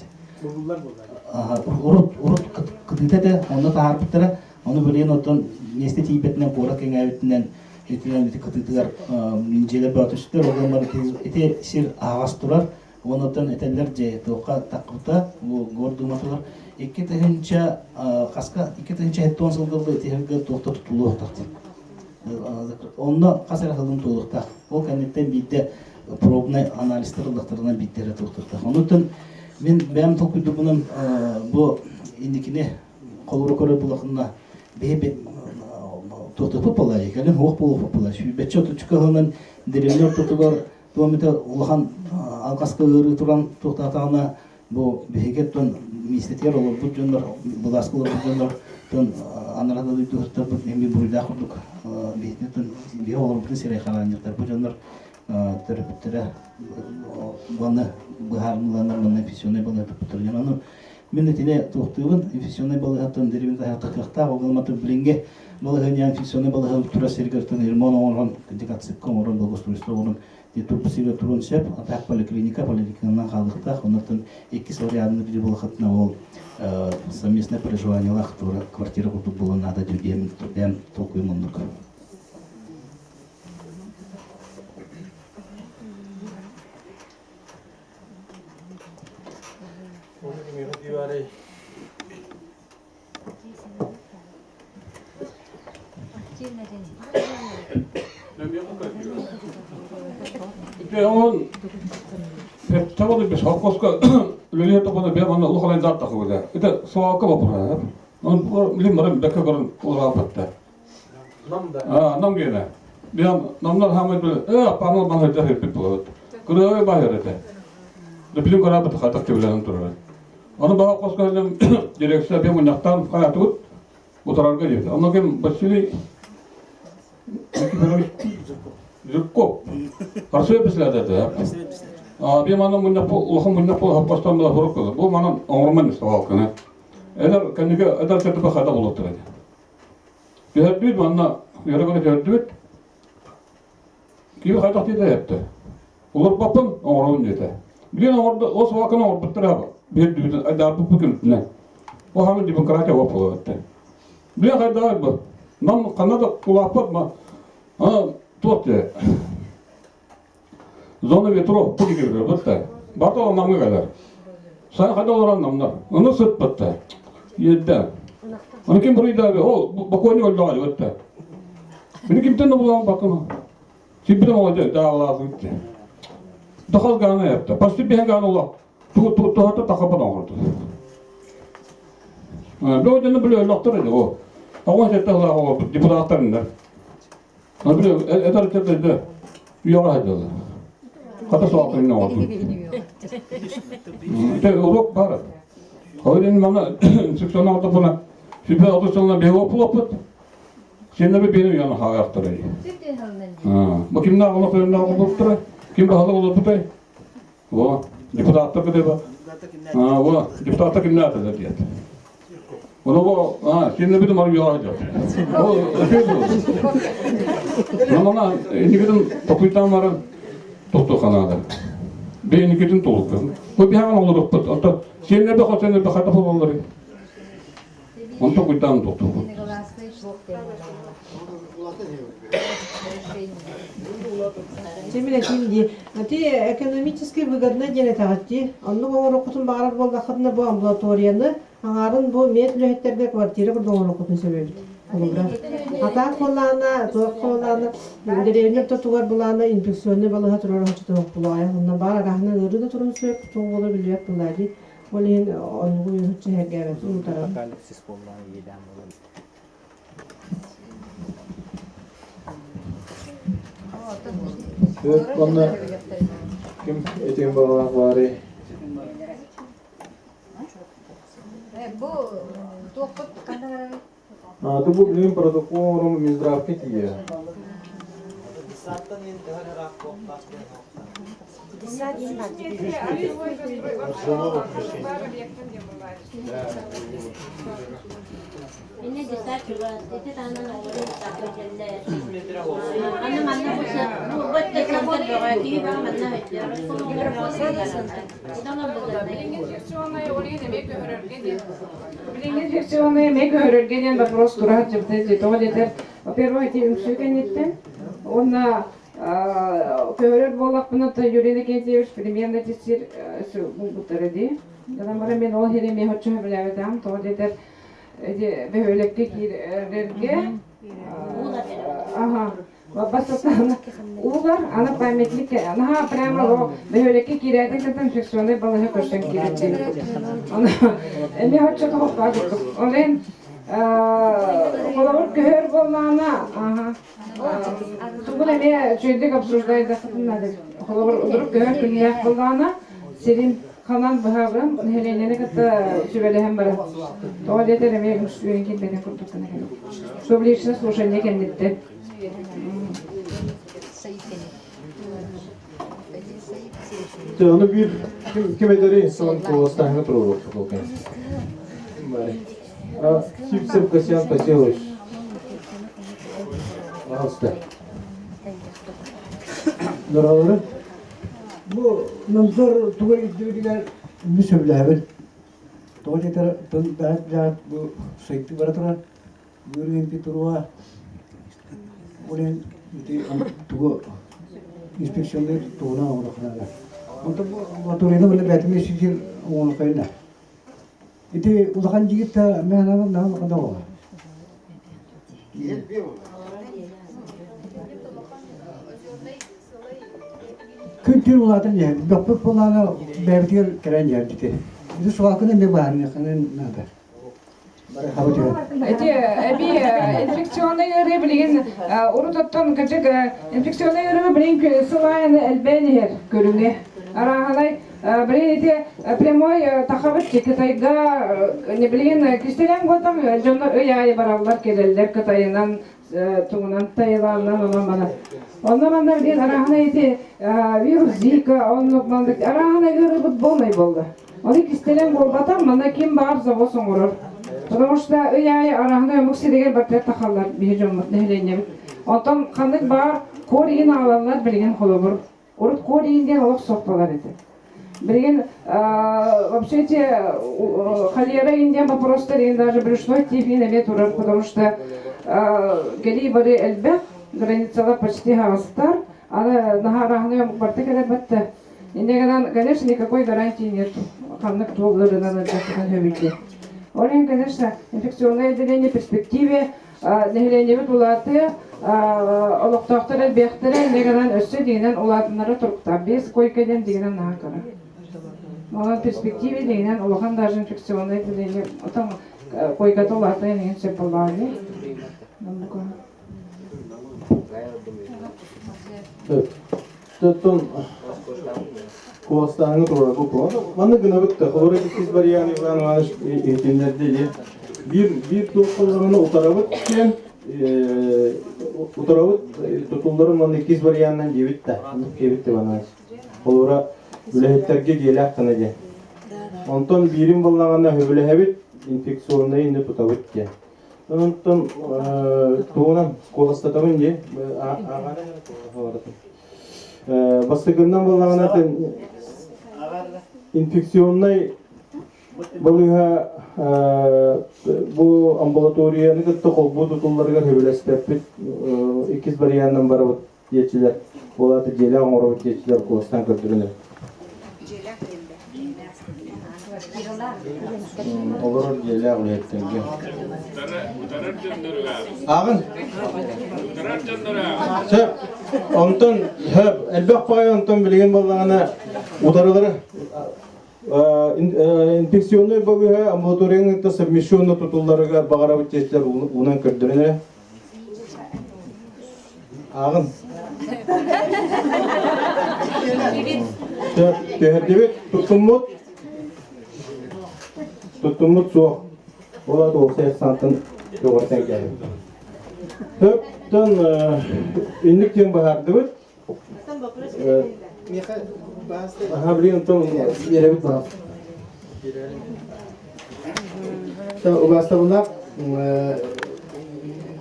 Урут урут кытыыта этэ, онно таһаарбыттара. Ону билигин оттон миэстэ тиийбэтинэн куорат кэҥээбитинэн итинэн ити кытыытыгар дьиэлэр бөҕөтүстэр, ол ити сир аһаҕас турар. Онуттан этэллэр дьэ туохха таххыбыта бу Гордуматыгар 2000 хаска 2070 сылга итиһэргэ туохта тутулуохтаах диэн. Онно хас эрэ сылын туолуохтаах. Ол кэнниттэн биирдэ пробнай анализтар ыллахтарынан биирдэ эрэ туохтуохтаах. Онуттан мин бэйэм толкуйдурбунан бу инникини холобура көрөр булахынна биһи туохтуохпут буолла кэлин хуох буолуохпут буолла сүүрбэччэ отучча сылынан деревня ортотугар Туом ити улахан алҕаска ыарыы туран туохтаатаҕына бу биһиги оттон миэстэтигэр олорбут дьоннор, былааска олорбут дьоннор тон анараа да дойдуһуттарбыт эми буруйдаах курдук биһиги оттон биһи олорбутун сирэй хараанньыктар бу дьоннор төрөппүттэрэ уонна быһаарылланнар манна инфекционнай балыыһа туппуттар дьон ону мин итини туохтуубун инфекционнай балыыһаттан деревин таһаартахтаах ол гынан билиҥҥи балаһыанньа инфекционнай балаһа турар сиригэр ремонт оҥорон декаципка оҥорон благоустройство оҥорон турбусига турун сөп а так поликлиника поликлиниканан хаалыахтаах оннуттан иккис варианты бири булахатына ол совместное проживаниелаах квартира курдук буолуон наада диэн бэйэм толкуйум оннук. Ити он Септябрь бис холкуоска үлэлиир топону бэйэм онно улахан даттахыбыта. Это свалка вопрос. Он билим баран бэккэ көрөн улааппатта. А, нам гена. Биан намнар хамай бил, э, аппанал бан хыддар хирбит булабыт. Кырыгы баһыр этэ. Да билим карабыт хатак кебилен турар. Оны баха коска дирекция бе муньяктан хаятыбыт утарарга диэбит. Онно ким Василий Никифорович Зубков. Арсый бисләдә. А би манан муньяк улахан муньяк бу хаппастан була хурук кылы. Бу манан оңруман савалканы. Эдер кәнеге эдер тәтеп хада булып тора. Түһәрдүт манна ярыгына түһәрдүт. Киви хайдах диде япты. Улар баппын оңрун диде. Билен оңорду, о савалканы оңорбуттар аба. Бир дүтен айдар бу күн. О хамын демократия оп болот. Билен хайда бу. Нам канада кулаппат ма. А тот зона ветров бу кигер бытта. Барта намга калар. Сан хайда олоран намна. Оны сыт бытта. Едде. Оны ким бурыйда ол бакойны өлдөгө бытта. Мени кимтен булан бакын. Сибирем олды даалаасы. Дохал гана yaptı. Почти бehen гана ола. Ту ту ту тахапан оңорду. Бөдөнү биле локтор эди о. Оҕо сетте депутаттарында. Биле этер этер уяга хадылы. Хата суакын оңорду. Те урок бар. Ойден мана 86 буна сүбэ 30 сылына беге опулоппут. Сеннеби бени яны хагактыр. Бу кимна ону көйнө олуптур? Ким бахалы олуптур? Во, депутаттар кыдыба. А, во, депутаттар кимне атады диет. Оны бу, а, сеннеби де мар яга жок. О, Намана инигидин токуйтан бары токтоханада. Бе инигидин толук. Бу бихаган олуп. Ата сеннеби хосеннеби хата бололар. Он токуйтан токту. Чемиле ким ди экономически выгодно диэн этэҕитти. Оннук оҥороккутун баҕарар буоллаххытына бу амбулаторияны аҥаарын бу мед үлэһиттергэ квартира курдук оҥороккутун сөбөбүт. Холобура. Атаак буоллаҕына, туох буоллаҕына, дэриэбинэ ортотугар булаана инфекционный балыыһа турар оһоччутуох булаайа. Онно баар араһынан ыарыы да турун сөп, туох буола билбэт буоллаа дии. Ол иһин оннугу үһүччэ сэргээбэт уутаран. Апокалипсис буоллаҕа иэдээн буолан. Онно ким этиэн баҕалаах баарый? Бу туохпут ханна барарый? А, бу билигин протокол оҥорон Минздравка тиийэр. Инне десять чугас, ити таһынан оҕолорун саахар кэллэ. Аны манна бу бу бөттө сылдьар бөҕө киһи баҕа манна өттө. Билиҥҥи инфекционнай эмиэ көһөрөргө диэн вопрос тура сылдьыбыта тоҕо диэтэр, во-первых, ити үҥсүү кэнниттэн уонна көһөрөр буоллахпына то Юрий Иннокентьевич примерно ити сир булбуттара дии. Гынан баран мен ол иһин эмиэ оччо сөбүлээбэтэҕим тоҕо диэтэр ити бөһүөлэккэ киирэргэ ага бастатан уулар аны памятник наһаа прямо ол бөһүөлэккэ киирээти кытта инфекционный балыыһа көрсөн киирэр Оны эмиэ оччо тоҕохтоох курдук. Ол иһин холобур көһөр буоллаҕына аха тугун эмиэ үчүгэйдик обсуждайдаххытын наада. Холобур удурук көһөр күннээх буоллаҕына сирин ханан быһабын нэһилиэнньэни кытта сүбэлэһэн баран тоҕо диэтэр эмиэ үҥсүүн киирбэтин курдук гына публичное слушание кэнниттэн. Ону биир ким ким эдэрий сон куоластааһыҥа туруоруохпут ол кэннэ. Сивцев Касьян Пасилович. Пожалуйста. Доралары. Бу надзор туга ирдииригэр ми сөбүлээбин. Тоҕо диэтэр тыл бэһэт бу сайдыы бара турар. Үөрүйэнти туруа. Ол иһин ити тугу инспекционный тугунан оҥоруоххунаада. Онтон бу амбулаторияны били бээтими сир оҥоруоххайна. Ити улахан дьигит та мээнэ наһаа улахан да буолар. Күн-түүн улаатан иһэр. Бөхпүт буоллаҕына бэйэбитигэр кэлэн иһэр ити. Ити свалканы эмиэ быһаарыныаххына наада. Ити эбии инфекционнай ыарыы билигин урут оттон кырдьык инфекционнай ыарыы билигин сыл аайы элбээн иһэр көрүҥэ. Арааһынай билигин ити прямой тахабыт Кытайга билигин кистэлэҥ буолтам дьоннор ый аайы бараллар кэлэллэр Кытайынан тугунан Таиланынан онон мана. Онно манна билигин арааһынай ити вирус Зика оннук маннык арааһынай ыарыыбыт буолмай буолла. Ону кистэлэҥ буолбатах, манна ким баар завоз оҥорор. Потому что ый аайы арааһынай омук сиригэр барытыгар тахаллар биһи дьоммут, нэһилиэнньэбит. Онтон ханнык баар куор иһин аҕалаллар билигин холобур. Урут куор иһин диэн олох суох буолар этэ. Билигин вообще эти холера иһин диэн вопростар иһин даже брюшной тиф иһин эмиэ турар, потому что кэлии бары элбэх, границалар почти аһаҕастар. Аны наһаа арааһынай омук барыта кэлэр батта. Инньэ гынан, конечно, никакой гарантии нет, ханнык туох ыарыынан ыалдьаххытын сөбүйдэ. Ол иһин, конечно, инфекционное отделение перспективе нэһилиэнньэбит улаатыа, олохтоохтор элбиэхтэрэ, инньэ гынан өссө дьиҥинэн улаатыннара туруктаах. Биэс койка диэн дьиҥинэн наһаа кыра. Онон перспективе дьиҥинэн улахан даже инфекционное отделение отон койката улаатыан иһин сөп буоллаҕа дии. Оттон куоластааһыҥҥа туруорар бу Маннык гынабыт да, холобура иккис Барьян Иван Иванович иһитиннэрдэ дии. Биир биир туох утарабыт диэн утарабыт тутулларын манна иккис варианынан диэбит да, оннук диэбит Иван Иванович. Холобура үлэһиттэргэ дьиэлээх гына диэн. Онтон биирин буоллаҕына сөбүлэһэбит, инфекционнай инни тутабыт диэн. Онтон тугунан куоластатабын дии. Бастакыннан буоллаҕына инфекционнай балыыһа бу амбулаторияны кытта холбуу тутулларыгар сөбүлэспэппит иккис варианынан барабыт диэччилэр ол аата дьиэлээх оҥоробут диэччилэр куоластаан көрдөрүнэр Олорор дьиэлээх үлэһиттэргэ. Ааҕын. Сөп. Онтон сөп. Элбэх баҕайы онтон билигин буоллаҕына утарылары инфекционнай балыыһа амбулаторияны кытта совмещенно тутулларыгар баҕарабыт диэччилэр уунан көрдөрөн эрэ. Ааҕын. Сөп, түһэрдибит, туттуммут. Туттуммут суох. Ол аата уопсай сантан көҕүртэн кэлбит. Сөптөн инник диэн быһаардыбыт. Аха, билигин онтон биэрэбит баҕас. Убаастабыллаах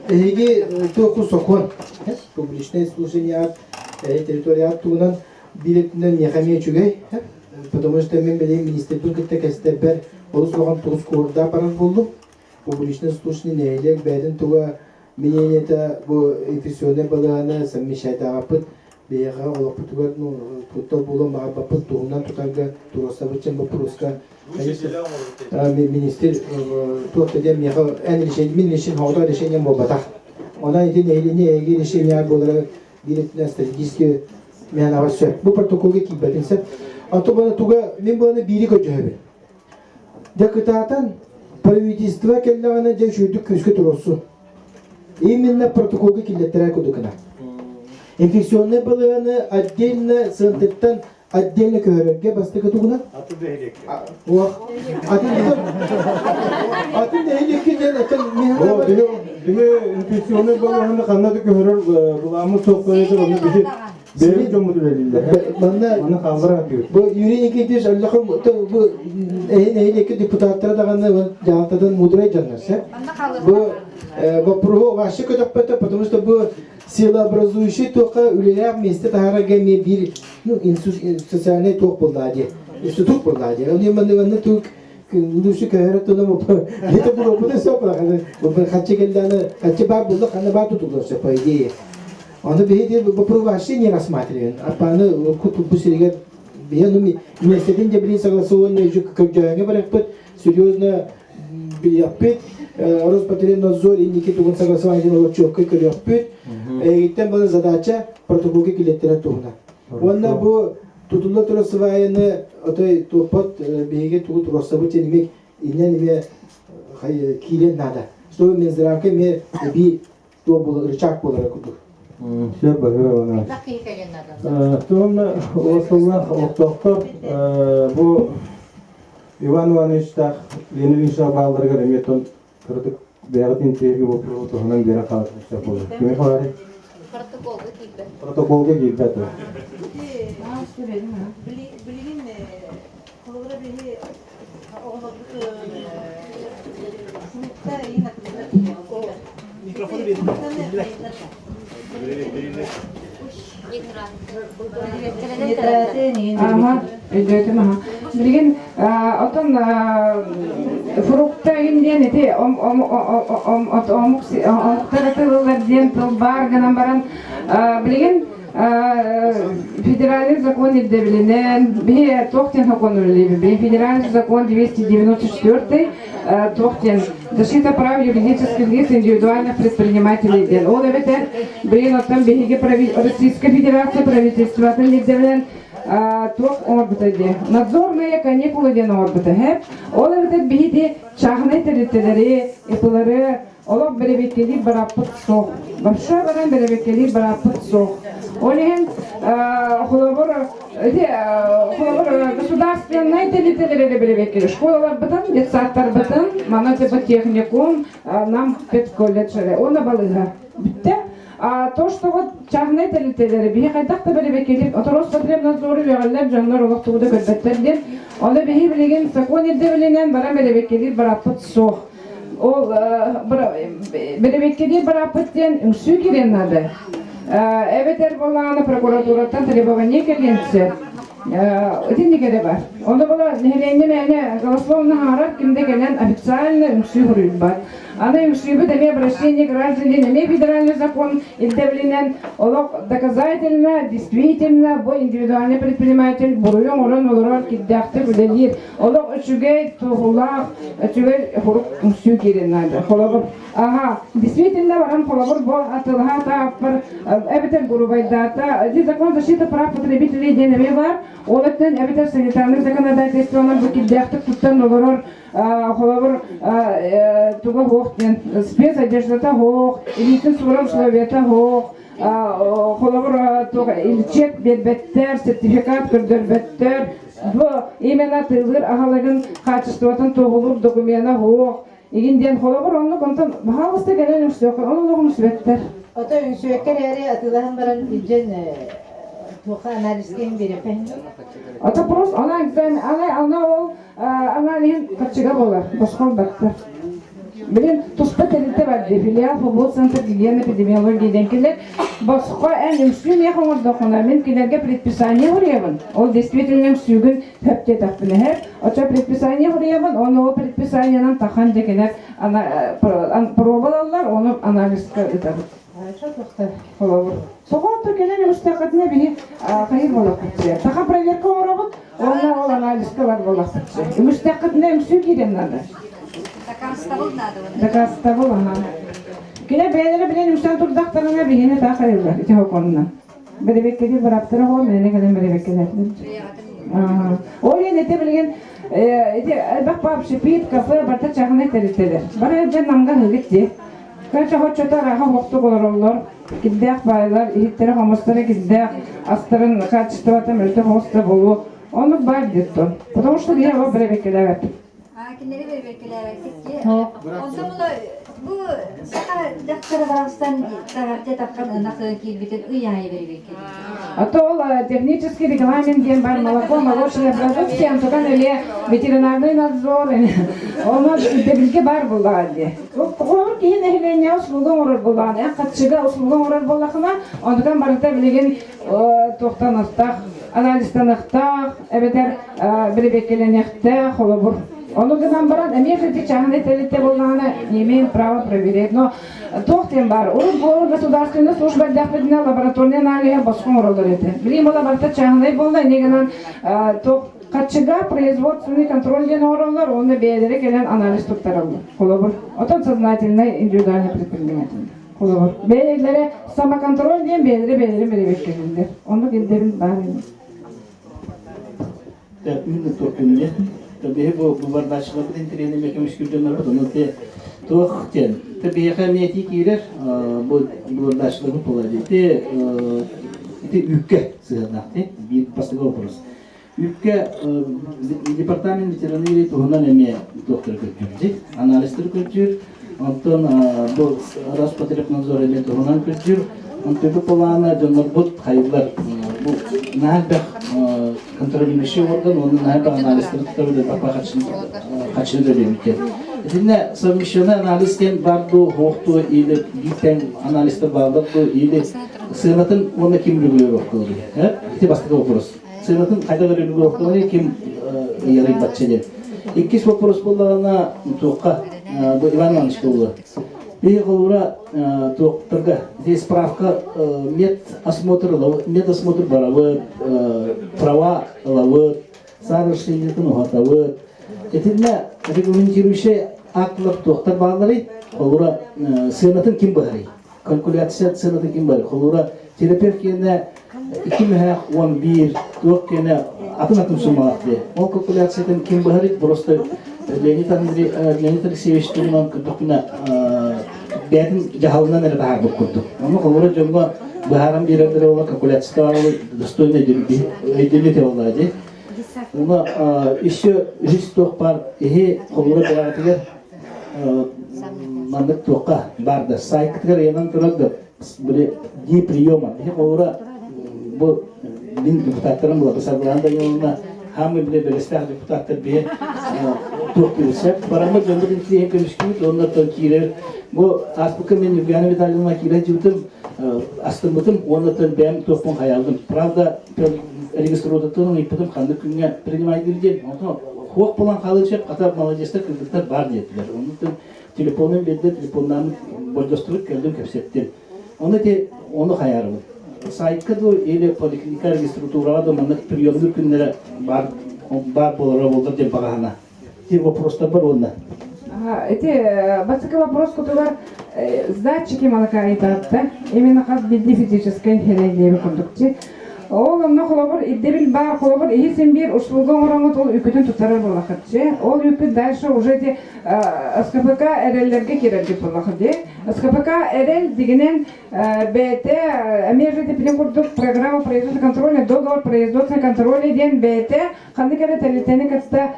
эһиги туоху сокуон публичное слушание территория туһунан биир өттүнэн миэхэ эмиэ үчүгэй потому что мин билигин министрбин кытта кэстэрбэр олус улахан туус куурдаах барар буоллум публичное слушание нэһилиэк бэйэтин туга мнениета бу инфекционнай балыыһаны совмещайтаабаппыт биһиэхэ олохпутугар ну куттал буолуон баҕарбаппыт туһунан тутарга туруорсабыт чем боппуруоска министр туох да диэн миэхэ эн решение мин решение хоҕото решением буолбатах онон ити нэһилиэнньэ эһиги решение буолара биир өттүнэн стратегически мээнэҕэ сөп бу протоколга киирбэтин сөп а то бана туга мин буоланы биири көрдөһөбүн Дьэ кытаатан правительство кэллэҕинэ дьэ үчүгэйдик күүскэ туруорсун. Именно протоколга киллэртэрэр курдукуна. Инфекционнай балыыһаны отдельно центртан отдельно көһөрөргө бастакы тугунан? Атын нэһилиэккэ. Уох. Атын атын нэһилиэккэ диэн атын Биһи инфекционнай балыыһаны ханна да көһөрөр былааммыт суох көрөтөр онно биһи Бэйэбит дьоммут үлэлииллэр. Манна Манна хааллара сатыыбыт. Бу Юрий Никитич Аллахов бу нэһилиэккэ депутаттара даҕаны дьаһалтатын мудрай дьоннор сэ. Бу вопроһу вообще көтөхпөтө, потому что бу силообразующий туохха үлэлээх миэстэ таһаарарга эмиэ биир ну, социальный туох буоллаа дии. Институт буоллаа дии. Оны манны манны тук лучше көһөрө туну это было бы все хаччы келданы хаччы бар булла ханна бар тутулар все по идее. Ону биһиги вопрос вообще не рассматриваем. Аппааны бу сиригэр биһи ну миэстэтин дьэ билин согласованный уже көрдөөҥҥө барыахпыт серьезно билиэхпит Роспотребнадзор инники тугун согласование диэн олор четко көрүөхпүт. Эйигиттэн баны задача протоколга киллэттэрэр туһунан. Уонна бу тутулла турар сваяны отой туппат биһиги тугу туруорсабыт диэн эмиэ иннэн эмиэ киирэн наада. Чтобы Минздравка эмиэ эбии туох буолар рычаг буолара курдук. Сөп баһыа Туонна уосуллаах олохтоохтор бу Иван Ивановичтаах Лена Ильиничтаах баалларыгар эмиэ тон кыратык бэйэҕит интэриэһиргэ боппуруоһу туһунан биэрэн хаалар сөп буолар. Кими хааларый? Протоколга киирбэт. Протоколга киирбэт. Билигин холобура биһи оҕолорбут фрукта иин атыылар Микрофону берин. Ага, өйдөөтүм аха. Билигин отон фрукта диэн ити омук омуктар диэн тыл баар гынан баран билигин федеральный закон ирдэбилинэн биһи туох диэн сокуон үлэлиибит федеральный закон 294 туох диэн защита прав юридических лиц индивидуальных предпринимателей диэн ол эбэтэр билигин оттон биһиги Российская Федерация правительствотын ирдэбилинэн туох оҥорбута диэ надзорные каникулы диэн оҥорбута һэ ол эбэтэр биһиги чааһынай тэрилтэлэри ИПлары Олох бэрэбиэркэлиир бырааппыт суох. Вообще баран бэрэбиэркэлиир бырааппыт суох. Ол иһин холобур ити холобур государственнай тэрилтэлэр эрэ бэрэбиэркэлиир. Школаларбытын, детсадтарбытын, маны типа техникум, нам педколледж эрэ уонна балыыһа. Бүттэ. А то, что вот частные тэрилтэлэри биһи хайдах да бэрэбиэркэлиир, Роспотребнадзору үөҕэллэр дьоннор олох тугу да көрбөттөр диэн. Ону биһи билигин сокуон ирдэбилинэн баран бэрэбиэркэлиир бырааппыт суох. Ол бэрэбиэркэлиир бырааппыт диэн үҥсүү кириэн наада. Эбэтэр буоллаҕына прокуратураттан требование кэлиэн сөп. Итинник эрэ бар. Ону була нэһилиэнньэ мээнэ голословно хаҥарар ким да кэлэн официально үҥсүү суруйбат. Аны үҥсүүбүт эмиэ обращение гражданин эмиэ федеральный закон ирдэбилинэн олох доказательно, действительно бу индивидуальный предприниматель буруйу оҥорон олорор кирдээхтик үлэлиир. Олох үчүгэй туоһулаах, үчүгэй хурук үҥсүү киирэн наада. Холобур, ага, действительно баран холобур бу атылаһа тааппар эбэтэр грубайдаата, ити закон защиты прав потребителей диэн эмиэ бар. Ол өттүн эбэтэр санитарный законодательствонан бу кирдээхтик туттан олорор холобур туга хуох диэн спецодеждата хуох, илиитин суурар условията хуох, холобур туох чек биэрбэттэр, сертификат көрдөрбөттөр, Бу именно тыылыыр аһылыгын хаачыстыбатын туоһулуур докумена суох. Игин диэн холобур оннук онтон баһаалыста кэлэн үҥсүөххэ ол олоҕун үҥсүбэттэр. Ото үҥсүөккэ эрээри атыылаһан баран илдьэн туохха анализка иһин биэриэххэ иһин Ото просто она экзамен, она она ол аналиһин харчыга буолар, босхол баттар. Билин туспа тэрилтэ бар дии, филиал футбол центр гигиена эпидемиология диэн кинилэр босхо эн үҥсүү миэхэ оҥордоххуна мин кинилэргэ предписание суруйабын. Ол действительно үҥсүүгүн сөп диэтэхпинэ иһэр. Оччо предписание суруйабын, оны ол предписаниенан тахан дьэ кинилэр пробалаллар, ону анализка ыытабыт. Холобур. Соҕотто кэлэн үҥстэххитинэ биһи хайыр буолахпыт. Таха проверка оҥоробут, Уонна ол анализка бар буолахпыт. Үҥүстэххитинэ үҥсүү киирэн наада. Дакаастабыл наада. Дакаастабыл, аха. Кине бэйэлэрэ билэн үҥсэн турдахтарына биһини таах айыллар ити хоконна. Бэрэбиэккэлиир быраптара хоо мээнэ кэлэн бэрэбиэккэлээтилэр. Ол иһин ити билигин ити элбэх паб, кафе барыта чаһынай тэрилтэлэр. Бары дьэ намга ыгыт дии. Короче, хоччото араха хохтук олороллор. Кирдээх баайлар, иһиттэрэ-хомустара кирдээх, астарын качествота мөлтөх оҕуста буолуо. Оннук баар диэттон. Потому что я его бэрэбиэркэлээбэт. А, кинилэри бэрэбиэркэлээбэккит дии. Онтон була бу саха дьахтара барахсан таһырдьа таххан ынах киирбитин ый аайы бэрэбиэркэлиир. А то ол технический регламент диэн бар молоко, молочная продукция, онтукан өле ветеринарный надзор, ону ирдэбилгэ бар буллаҕа дии. Оҕолор киһи нэһилиэнньэҕэ услуга оҥорор буоллаҕына, эн хаччыга услуга оҥорор буоллахына, онтукан барыта билигин туохтаныахтаах, анализтаныахтаах, эбэтэр бэрэбиэркэлэниэхтээх, холобур. Ону гынан баран, эмиэ кстати, чааһынай тэрилтэ буоллаҕына, не имеем права проверять. Но туох диэн баар, урут буолар государственная служба эрдэхпитинэ лабораторный аналиһы босхо оҥороллор этэ. Билигин буола барыта чааһынай буолла, инньэ гынан туох Хаччыга производственный контроль диэн оҥороллор уонна бэйэлэрэ кэлэн анализ туттараллар. Холобур, отон сознательный индивидуальный предприниматель. Холобур, бэйэлэрэ самоконтроль диэн бэйэлэрэ бэйэлэрин бэрэбиэркэлииллэр. Оннук ирдэбил баар ини. Үүнү туох күнүнэ. Биһи бу бардачыларбыт интэриэһинэй эмиэ көмүскүүр ону те туох диэн. Те биһиэхэ эмиэ этии киирэр бу бардачыларбыт буолар ити ити үүккэ сыһыаннаах биир бастакы вопрос. Үүккэ департамент ветеринарии туһунан эмиэ туохтары көрдүүр анализтары көрдүүр. Онтон бу Роспотребнадзор эмиэ туһунан көрдүүр. Онтон былаана дьоннорбут хайылар бу наһаа элбэх контролирующий орган уонна наһаа элбэх анализтары тутар папа хачыны төлүөбүт Итиннэ совмещенный анализ диэн бар дуу, суох дуу, или биир тэҥ анализтар бааллар дуу, или сыанатын уонна ким регулировкалыыр? Ити бастакы вопрос. Сыанатын хайдах регулировкалыыр, ким ыйарый диэн. Иккис вопрос буоллаҕына туохха бу Иван Иванович буолла. Биһи холура туохтарга здесь справка медосмотр медосмотр барабыт, права ылабыт, саарышениетын уһатабыт. Итиннэ регламентирующий актлар туохтар баалларый? Холура сыанатын ким быһарый? Калькуляция сыанатын ким быһарый? Холура терапевт киэнэ 2 11 туох киэнэ атын-атын суммалаах дии. Ол калькуляциятын ким быһарый? Просто Леонид Андрей Леонид Алексеевич туһунан көрдөхпүнэ бэйэтин дьаһалынан эрэ таһаарбыт курдук. Ону холура дьоҥҥо быһааран биэрэллэрэ буолла калькуляцията достойно өйдөммүт буолла дии. Уна еще үһүс туох бар иһи холура бэйэҕитигэр маннык туохха бар да сайтыгар ыйанан турар да били дни приема. Иһи холура бу мин депутаттарым була Саргылаана Даниловна хаамы биле бэлэстээх депутаттар биһи туох киирсэ бараммыт дьонбут интириэһин көмүскүүбүт уонна киирэр бу ааспыкка мен Евгения Витальевна киирэ дьыбытым астыммытым уонна бэйэм туохпун хайалдым правда регистратураттан ыйыппытым ханнык күҥҥэ принимайдыр диэн онтон хуох булан хаалыы сөп хата молодецтар кыргыттар бар диэтилэр оннуттан телефонун биэрдэ телефоннааммыт болдьостубут кэллим кэпсэттим ону ити ону хайаарыбын сайтка ду или поликлиника регистратураҕа да маннык приемнуур күннэрэ баар баар буолара буоллар диэн баҕаһана ти вопростар бар уонна Ити бастакы вопрос кутугар сдатчики молока ыйытаатта. Именно хас биирдии физическэй диэби курдук Ол онно холобур ирдэбил баар, холобур иһи син биир услуга оҥороҥҥут ол үкүтүн туттарар буоллаххыт Ол үкүт дальше уже ити СКПК эрэллэргэ киирэргит буоллаххыт дии. СКПК эрэл дигинэн бэйэтэ эмиэ же типин курдук программа производственного контроля, договор производственного контроля диэн бэйэтэ ханнык эрэ тэрилтэни кытта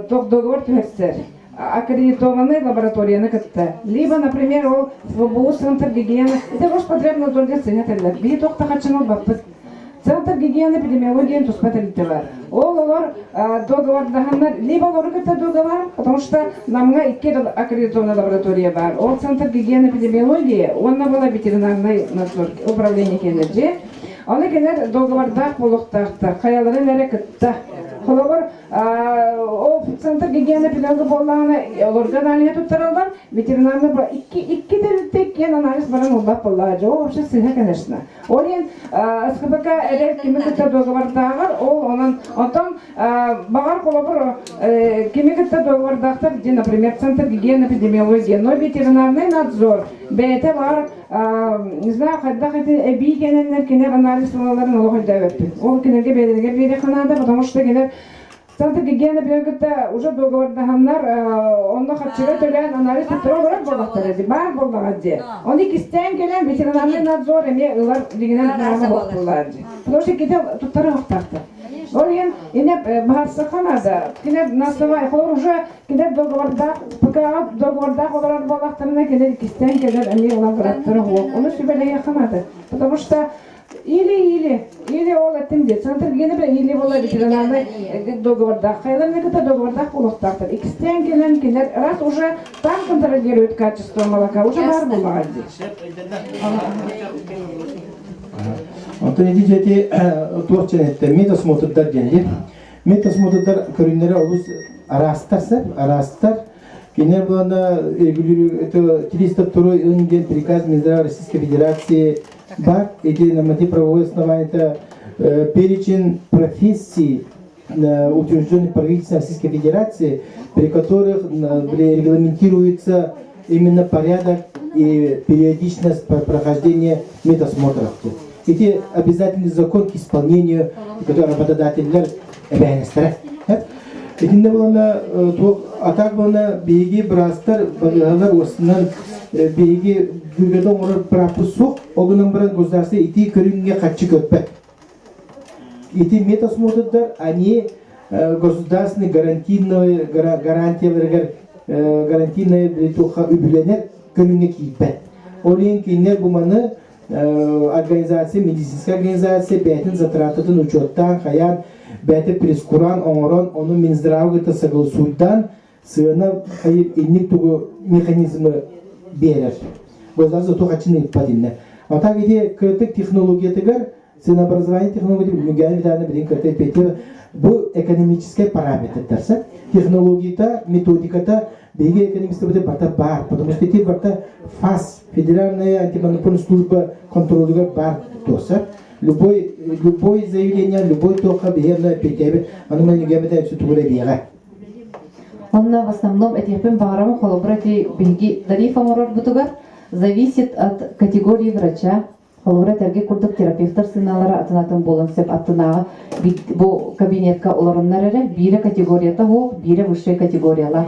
договор түһэрсэр аккредитованный лабораторияны кытта. Либо, например, ол ФБУ Центр гигиены, это Роспотребнадзор диэн сыҥа тэрилэр. Биһи туох хаччын ылбаппыт. Центр гигиены эпидемиологии туспа тэрилтэ бар. Ол олор договордаһаннар, либо олору кытта договор, потому что намҥа икки аккредитованная лаборатория бар. Ол Центр гигиены эпидемиологии, уонна была ветеринарный надзор управление кенерже. Оны кенер договордаах буолуохтаахтар, хайаларын эрэ кытта. Холобур, ол Центр гигиены эпидемиологии буоллаҕына, олорго анализ туттараллар, ветеринарный икки икки тэрилтэ иккиэн анализ баран ылбат буоллаҕа. Ол вообще сыыһа, конечно. Ол иһин СКПК эрэ кими кытта договордааҕар, ол онон онтон баҕар холобур кими кытта договордаахтар дии, например, Центр гигиены эпидемиологии, но ветеринарный надзор бэйэтэ бар не знаю, хайдах ити эбии кэнэннэр кинер анализ ылаларын олох өйдөөбөппүн. Ол кинерге бэйэлэригэр биэриэххэ наада, потому что кинер Центр гигиены кытта уже договордаһаннар, онно харчыга төлөөн анализ туттара олорор буоллахтара дии, баар буоллаҕа дии. Оны кистээн кэлэн ветеринарный надзор эмиэ ылар дигинэн наама буоллар дии. Потому что ките туттара охтаахтар. Ол иһин ине баһарсаха надо. Кинер на основании холор уже кинер договордаах, ПК договордаах олорор буоллахтарына кинер кистээн кэлэр эмиэ ылан бараттара хуох. Оны сүбэлэһиэххэ надо. Потому что или, или ол эттим дии, Центр гигиены или буола ветеринарный договордаах. Хайаларына кытта договордаах буолуохтаахтар. Иккистээн кэлэн кинилэр раз уже там контролируют качество молока, уже бар буоллаҕа дии. Онтон ити дьэти туох чэнэттэ медосмотрдар диэн медосмотрдар көрүннэрэ олус араастар сеп араастар кинилэр буолана это 302 диэн приказ Минздрава Российской Федерации бар эти нормативно-правовое основание это перечень профессий, утвержденных правительством Российской Федерации, при которых регламентируется именно порядок и периодичность прохождения медосмотров. Эти обязательный закон к исполнению, который работодателлер эбээнэстэрэ. Итиннэ буолана туох атак буолана биһиги быраастар балыыһалар уостунан биһиги выгода оҥорор бырааппыт суох, ол гынан баран государство ити көрүҥҥэ хаччы көрбөт. Ити медосмотрдар, они государственный гарантийный гарантияларыгар гарантийная туохха үбүлэнэр көрүҥҥэ киирбэт. Ол иһин кинилэр бу маны организация, медицинская организация бэйэтин затрататын учуоттаан, хайаан, бэйэтэ прескуран оҥорон, ону Минздравы кытта согласуйдаан, сыана хайыр инник тугу механизмы биэрэр. Государство туох аччыны ыыппат иннэ. А так ити кырытык технологиятыгар ценообразование технология Мюгян Витальевна билин кырта эппиэттиир бу экономическай параметрдарса технологията, методиката биһиги экономистабыт барта баар, потому что ити барта ФАС, Федеральная антимонопольная служба контролугар баар туоса. Любой, любой заявление, любой туохха биһиэнэ эппиэттээбит, аны мен үгэммит тугура биэҕэ. Онно в основном этиэхпин баҕарабын холобура ити биһиги тариф оҥорорбутугар зависит от категории врача. Холобура этэргэ курдук терапевтар сыаналара атын-атын буолан сөп аттынааҕы бу кабинетка олороннор эрэ биирэ категорията суох, биирэ высшая категориялаах.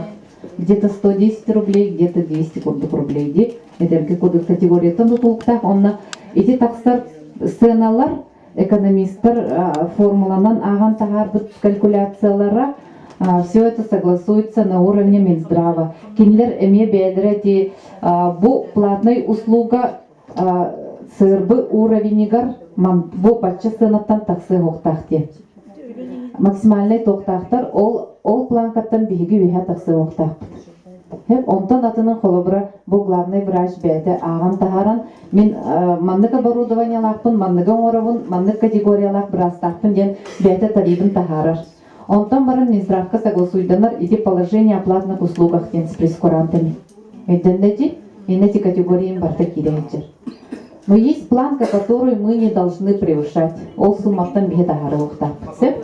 Где-то 110 рублей, где-то 200 курдук рублей дии. Этэргэ курдук категорияттан тутулуктаах. Онно ити тахсар сыаналар экономистар формуланан ааҕан таһаарбыт калькуляциялара все это согласуется на уровне Минздрава. Кинилэр эмиэ бэйэлэрэ ити бу платный услуга ЦРБ уровенигар бу бачча сыанаттан тахсыа уохтаах диэн. Максимальнай туохтаахтар ол ол планкаттан биһиги үөһэ тахсыа уохтаахпыт. Онтон атынын холобура бу главный врач бэйэтэ ааҕан таһааран мин маннык оборудованиелаахпын, манныгы оҥоробун, маннык категориялаах быраастаахпын диэн бэйэтэ тарибын таһаарар. Онтон баран Минздравка согласуйданар ити положение о платных услугах диэн с прескурантами. Өйдөннө Инна эти категории барта киирэ Но есть планка, которую мы не должны превышать. Ол сумматтан биһи таһаарыахтаахпыт. Сөп?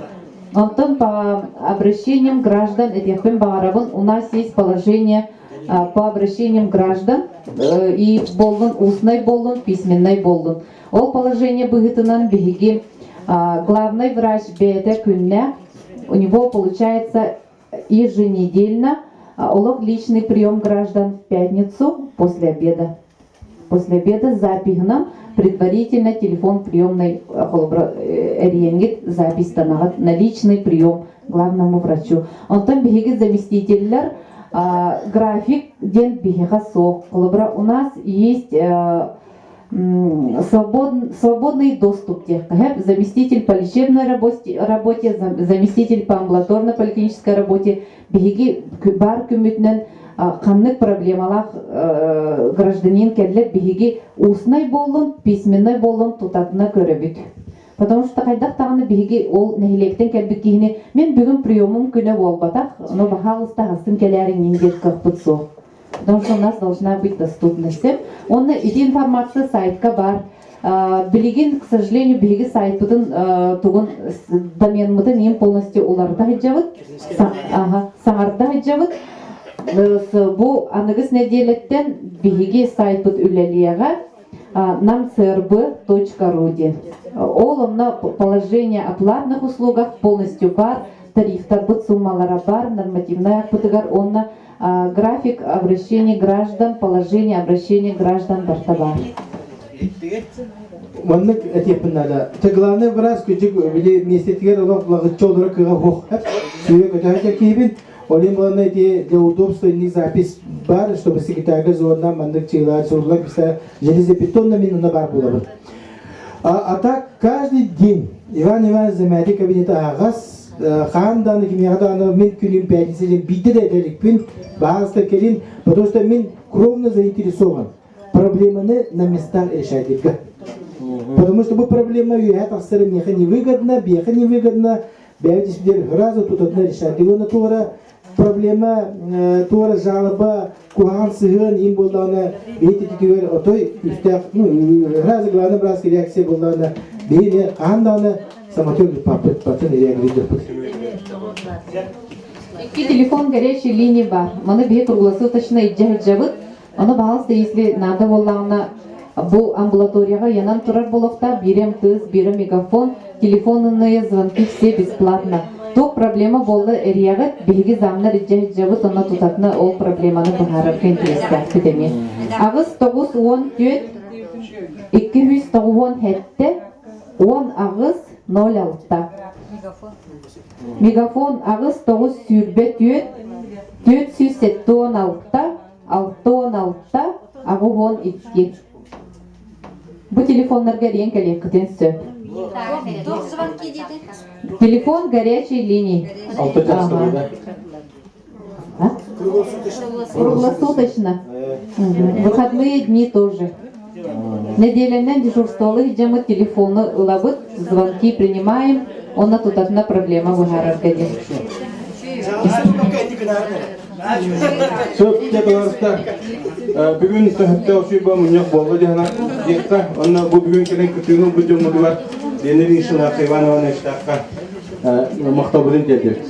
Онтон по обращениям граждан, этиэхпин баҕарабын, у нас есть положение по обращениям граждан и боллун устный боллун, письменный боллун. Ол положение быһыытынан биһиги главный врач бэйэтэ күннэ, у него получается еженедельно олох личный прием граждан в пятницу после обеда. После обеда запиһынан предварительно телефон приемной эрийэҥҥит запись танаҕыт на личный прием главному врачу. Онтон биһиги заместителлэр график диэн биһиэхэ суох. Холобура, у нас есть свободный доступ диэххэ заместитель по лечебной работе, заместитель по амбулаторно-поликлинической работе биһиги бар күммүтүнэн ханнык проблемалаах гражданин кэллэ биһиги устный буоллун, письменный буоллун тутатына көрөбүт. Потому что хайдах даҕаны биһиги ол нэһилиэктэн кэлбит киһини мен бүгүн приемум күнэ буолбатах, но баһаалыста хастын кэлээриҥ диэн кыахпыт суох. Потому что у нас должна быть доступность. Онно ити информация сайтка бар. Билигин, к сожалению, биһиги сайтпытын тугун доменмытын им полностью уларыта сылдьабыт. Саҥарда сылдьабыт. Бу аныгыс нэдиэлэттэн биһиги сайтпыт үлэлиэҕэ намцрб.ру диэн. Ол онно положение о платных услугах полностью бар, тарифтарбыт суммалара бар, нормативнай акпытыгар онно график обращений граждан, положение обращения граждан барта бар. Маннык этиэхпин наада. Те главный врач күчүк били миэстэтигэр олох лагыччы олоро кыга хуох. Сүйө көтөһө киһибин. Олин балана ити для удобства запись бар, чтобы секретарга звонна маннык чыылар сурулар писа железобетонно мин уна бар булабын. А так каждый день Иван Иванович замяти кабинета аҕас хаан дааны кимиэхэ дааны мин күнүм пятница ден биирдэ да этэликпин баҕаста кэлин, потому что мин кровно заинтересован проблеманы на местах решать потому что бу проблема үөһэ тахсара миэхэ невыгодно, биэхэ невыгодно, бэйэбит испитигэр сразу тутатына решать. Уонна туора проблема, туора жалоба, куһаҕан сыһыан им буоллаҕына биһи титигэр отой күүстээх, ну, сразу главный братская реакция буоллаҕына биһи хаһан даҕаны самотек ыппаппыт, батын реагируйдахпыт. Икки телефон горячей линии бар. Маны биһи круглосуточно илдьэ сылдьабыт. Ону баһалыста, если надо буоллаҕына, бу амбулаторияҕа ыйанан турар буолуохтаах, биирэ МТС, биирэ мегафон, телефонные звонки все бесплатно. Туох проблема буолла эрийэҕит, биһиги замнар илдьэ сылдьабыт, онно тутатына ол проблеманы быһаарарга интэриэстээхпит эмиэ. 8 94 297 18 06. Мегафон 8 924 476 66 82. Бу телефоннарга эрийэн кэлиэххитин сөп. Туох звонки диэтин? Телефон горячей линии. 6 часовой, да? А? Круглосуточно. Выходные дни тоже. Неделянан дежурстволы дьамыт телефону ылабыт, звонки принимаем, онно тутатына проблема быһаарарга диэн. Сөп, табаарыстар. Бүгүн төһөттө осуйба мунньах буолла диһана диэххэ. Онно бу бүгүн кэлэн кытыыны ылбыт дьоммутугар Лена Ильинична Иван Ивановичтаахха махталбытын тиэрдиэбит.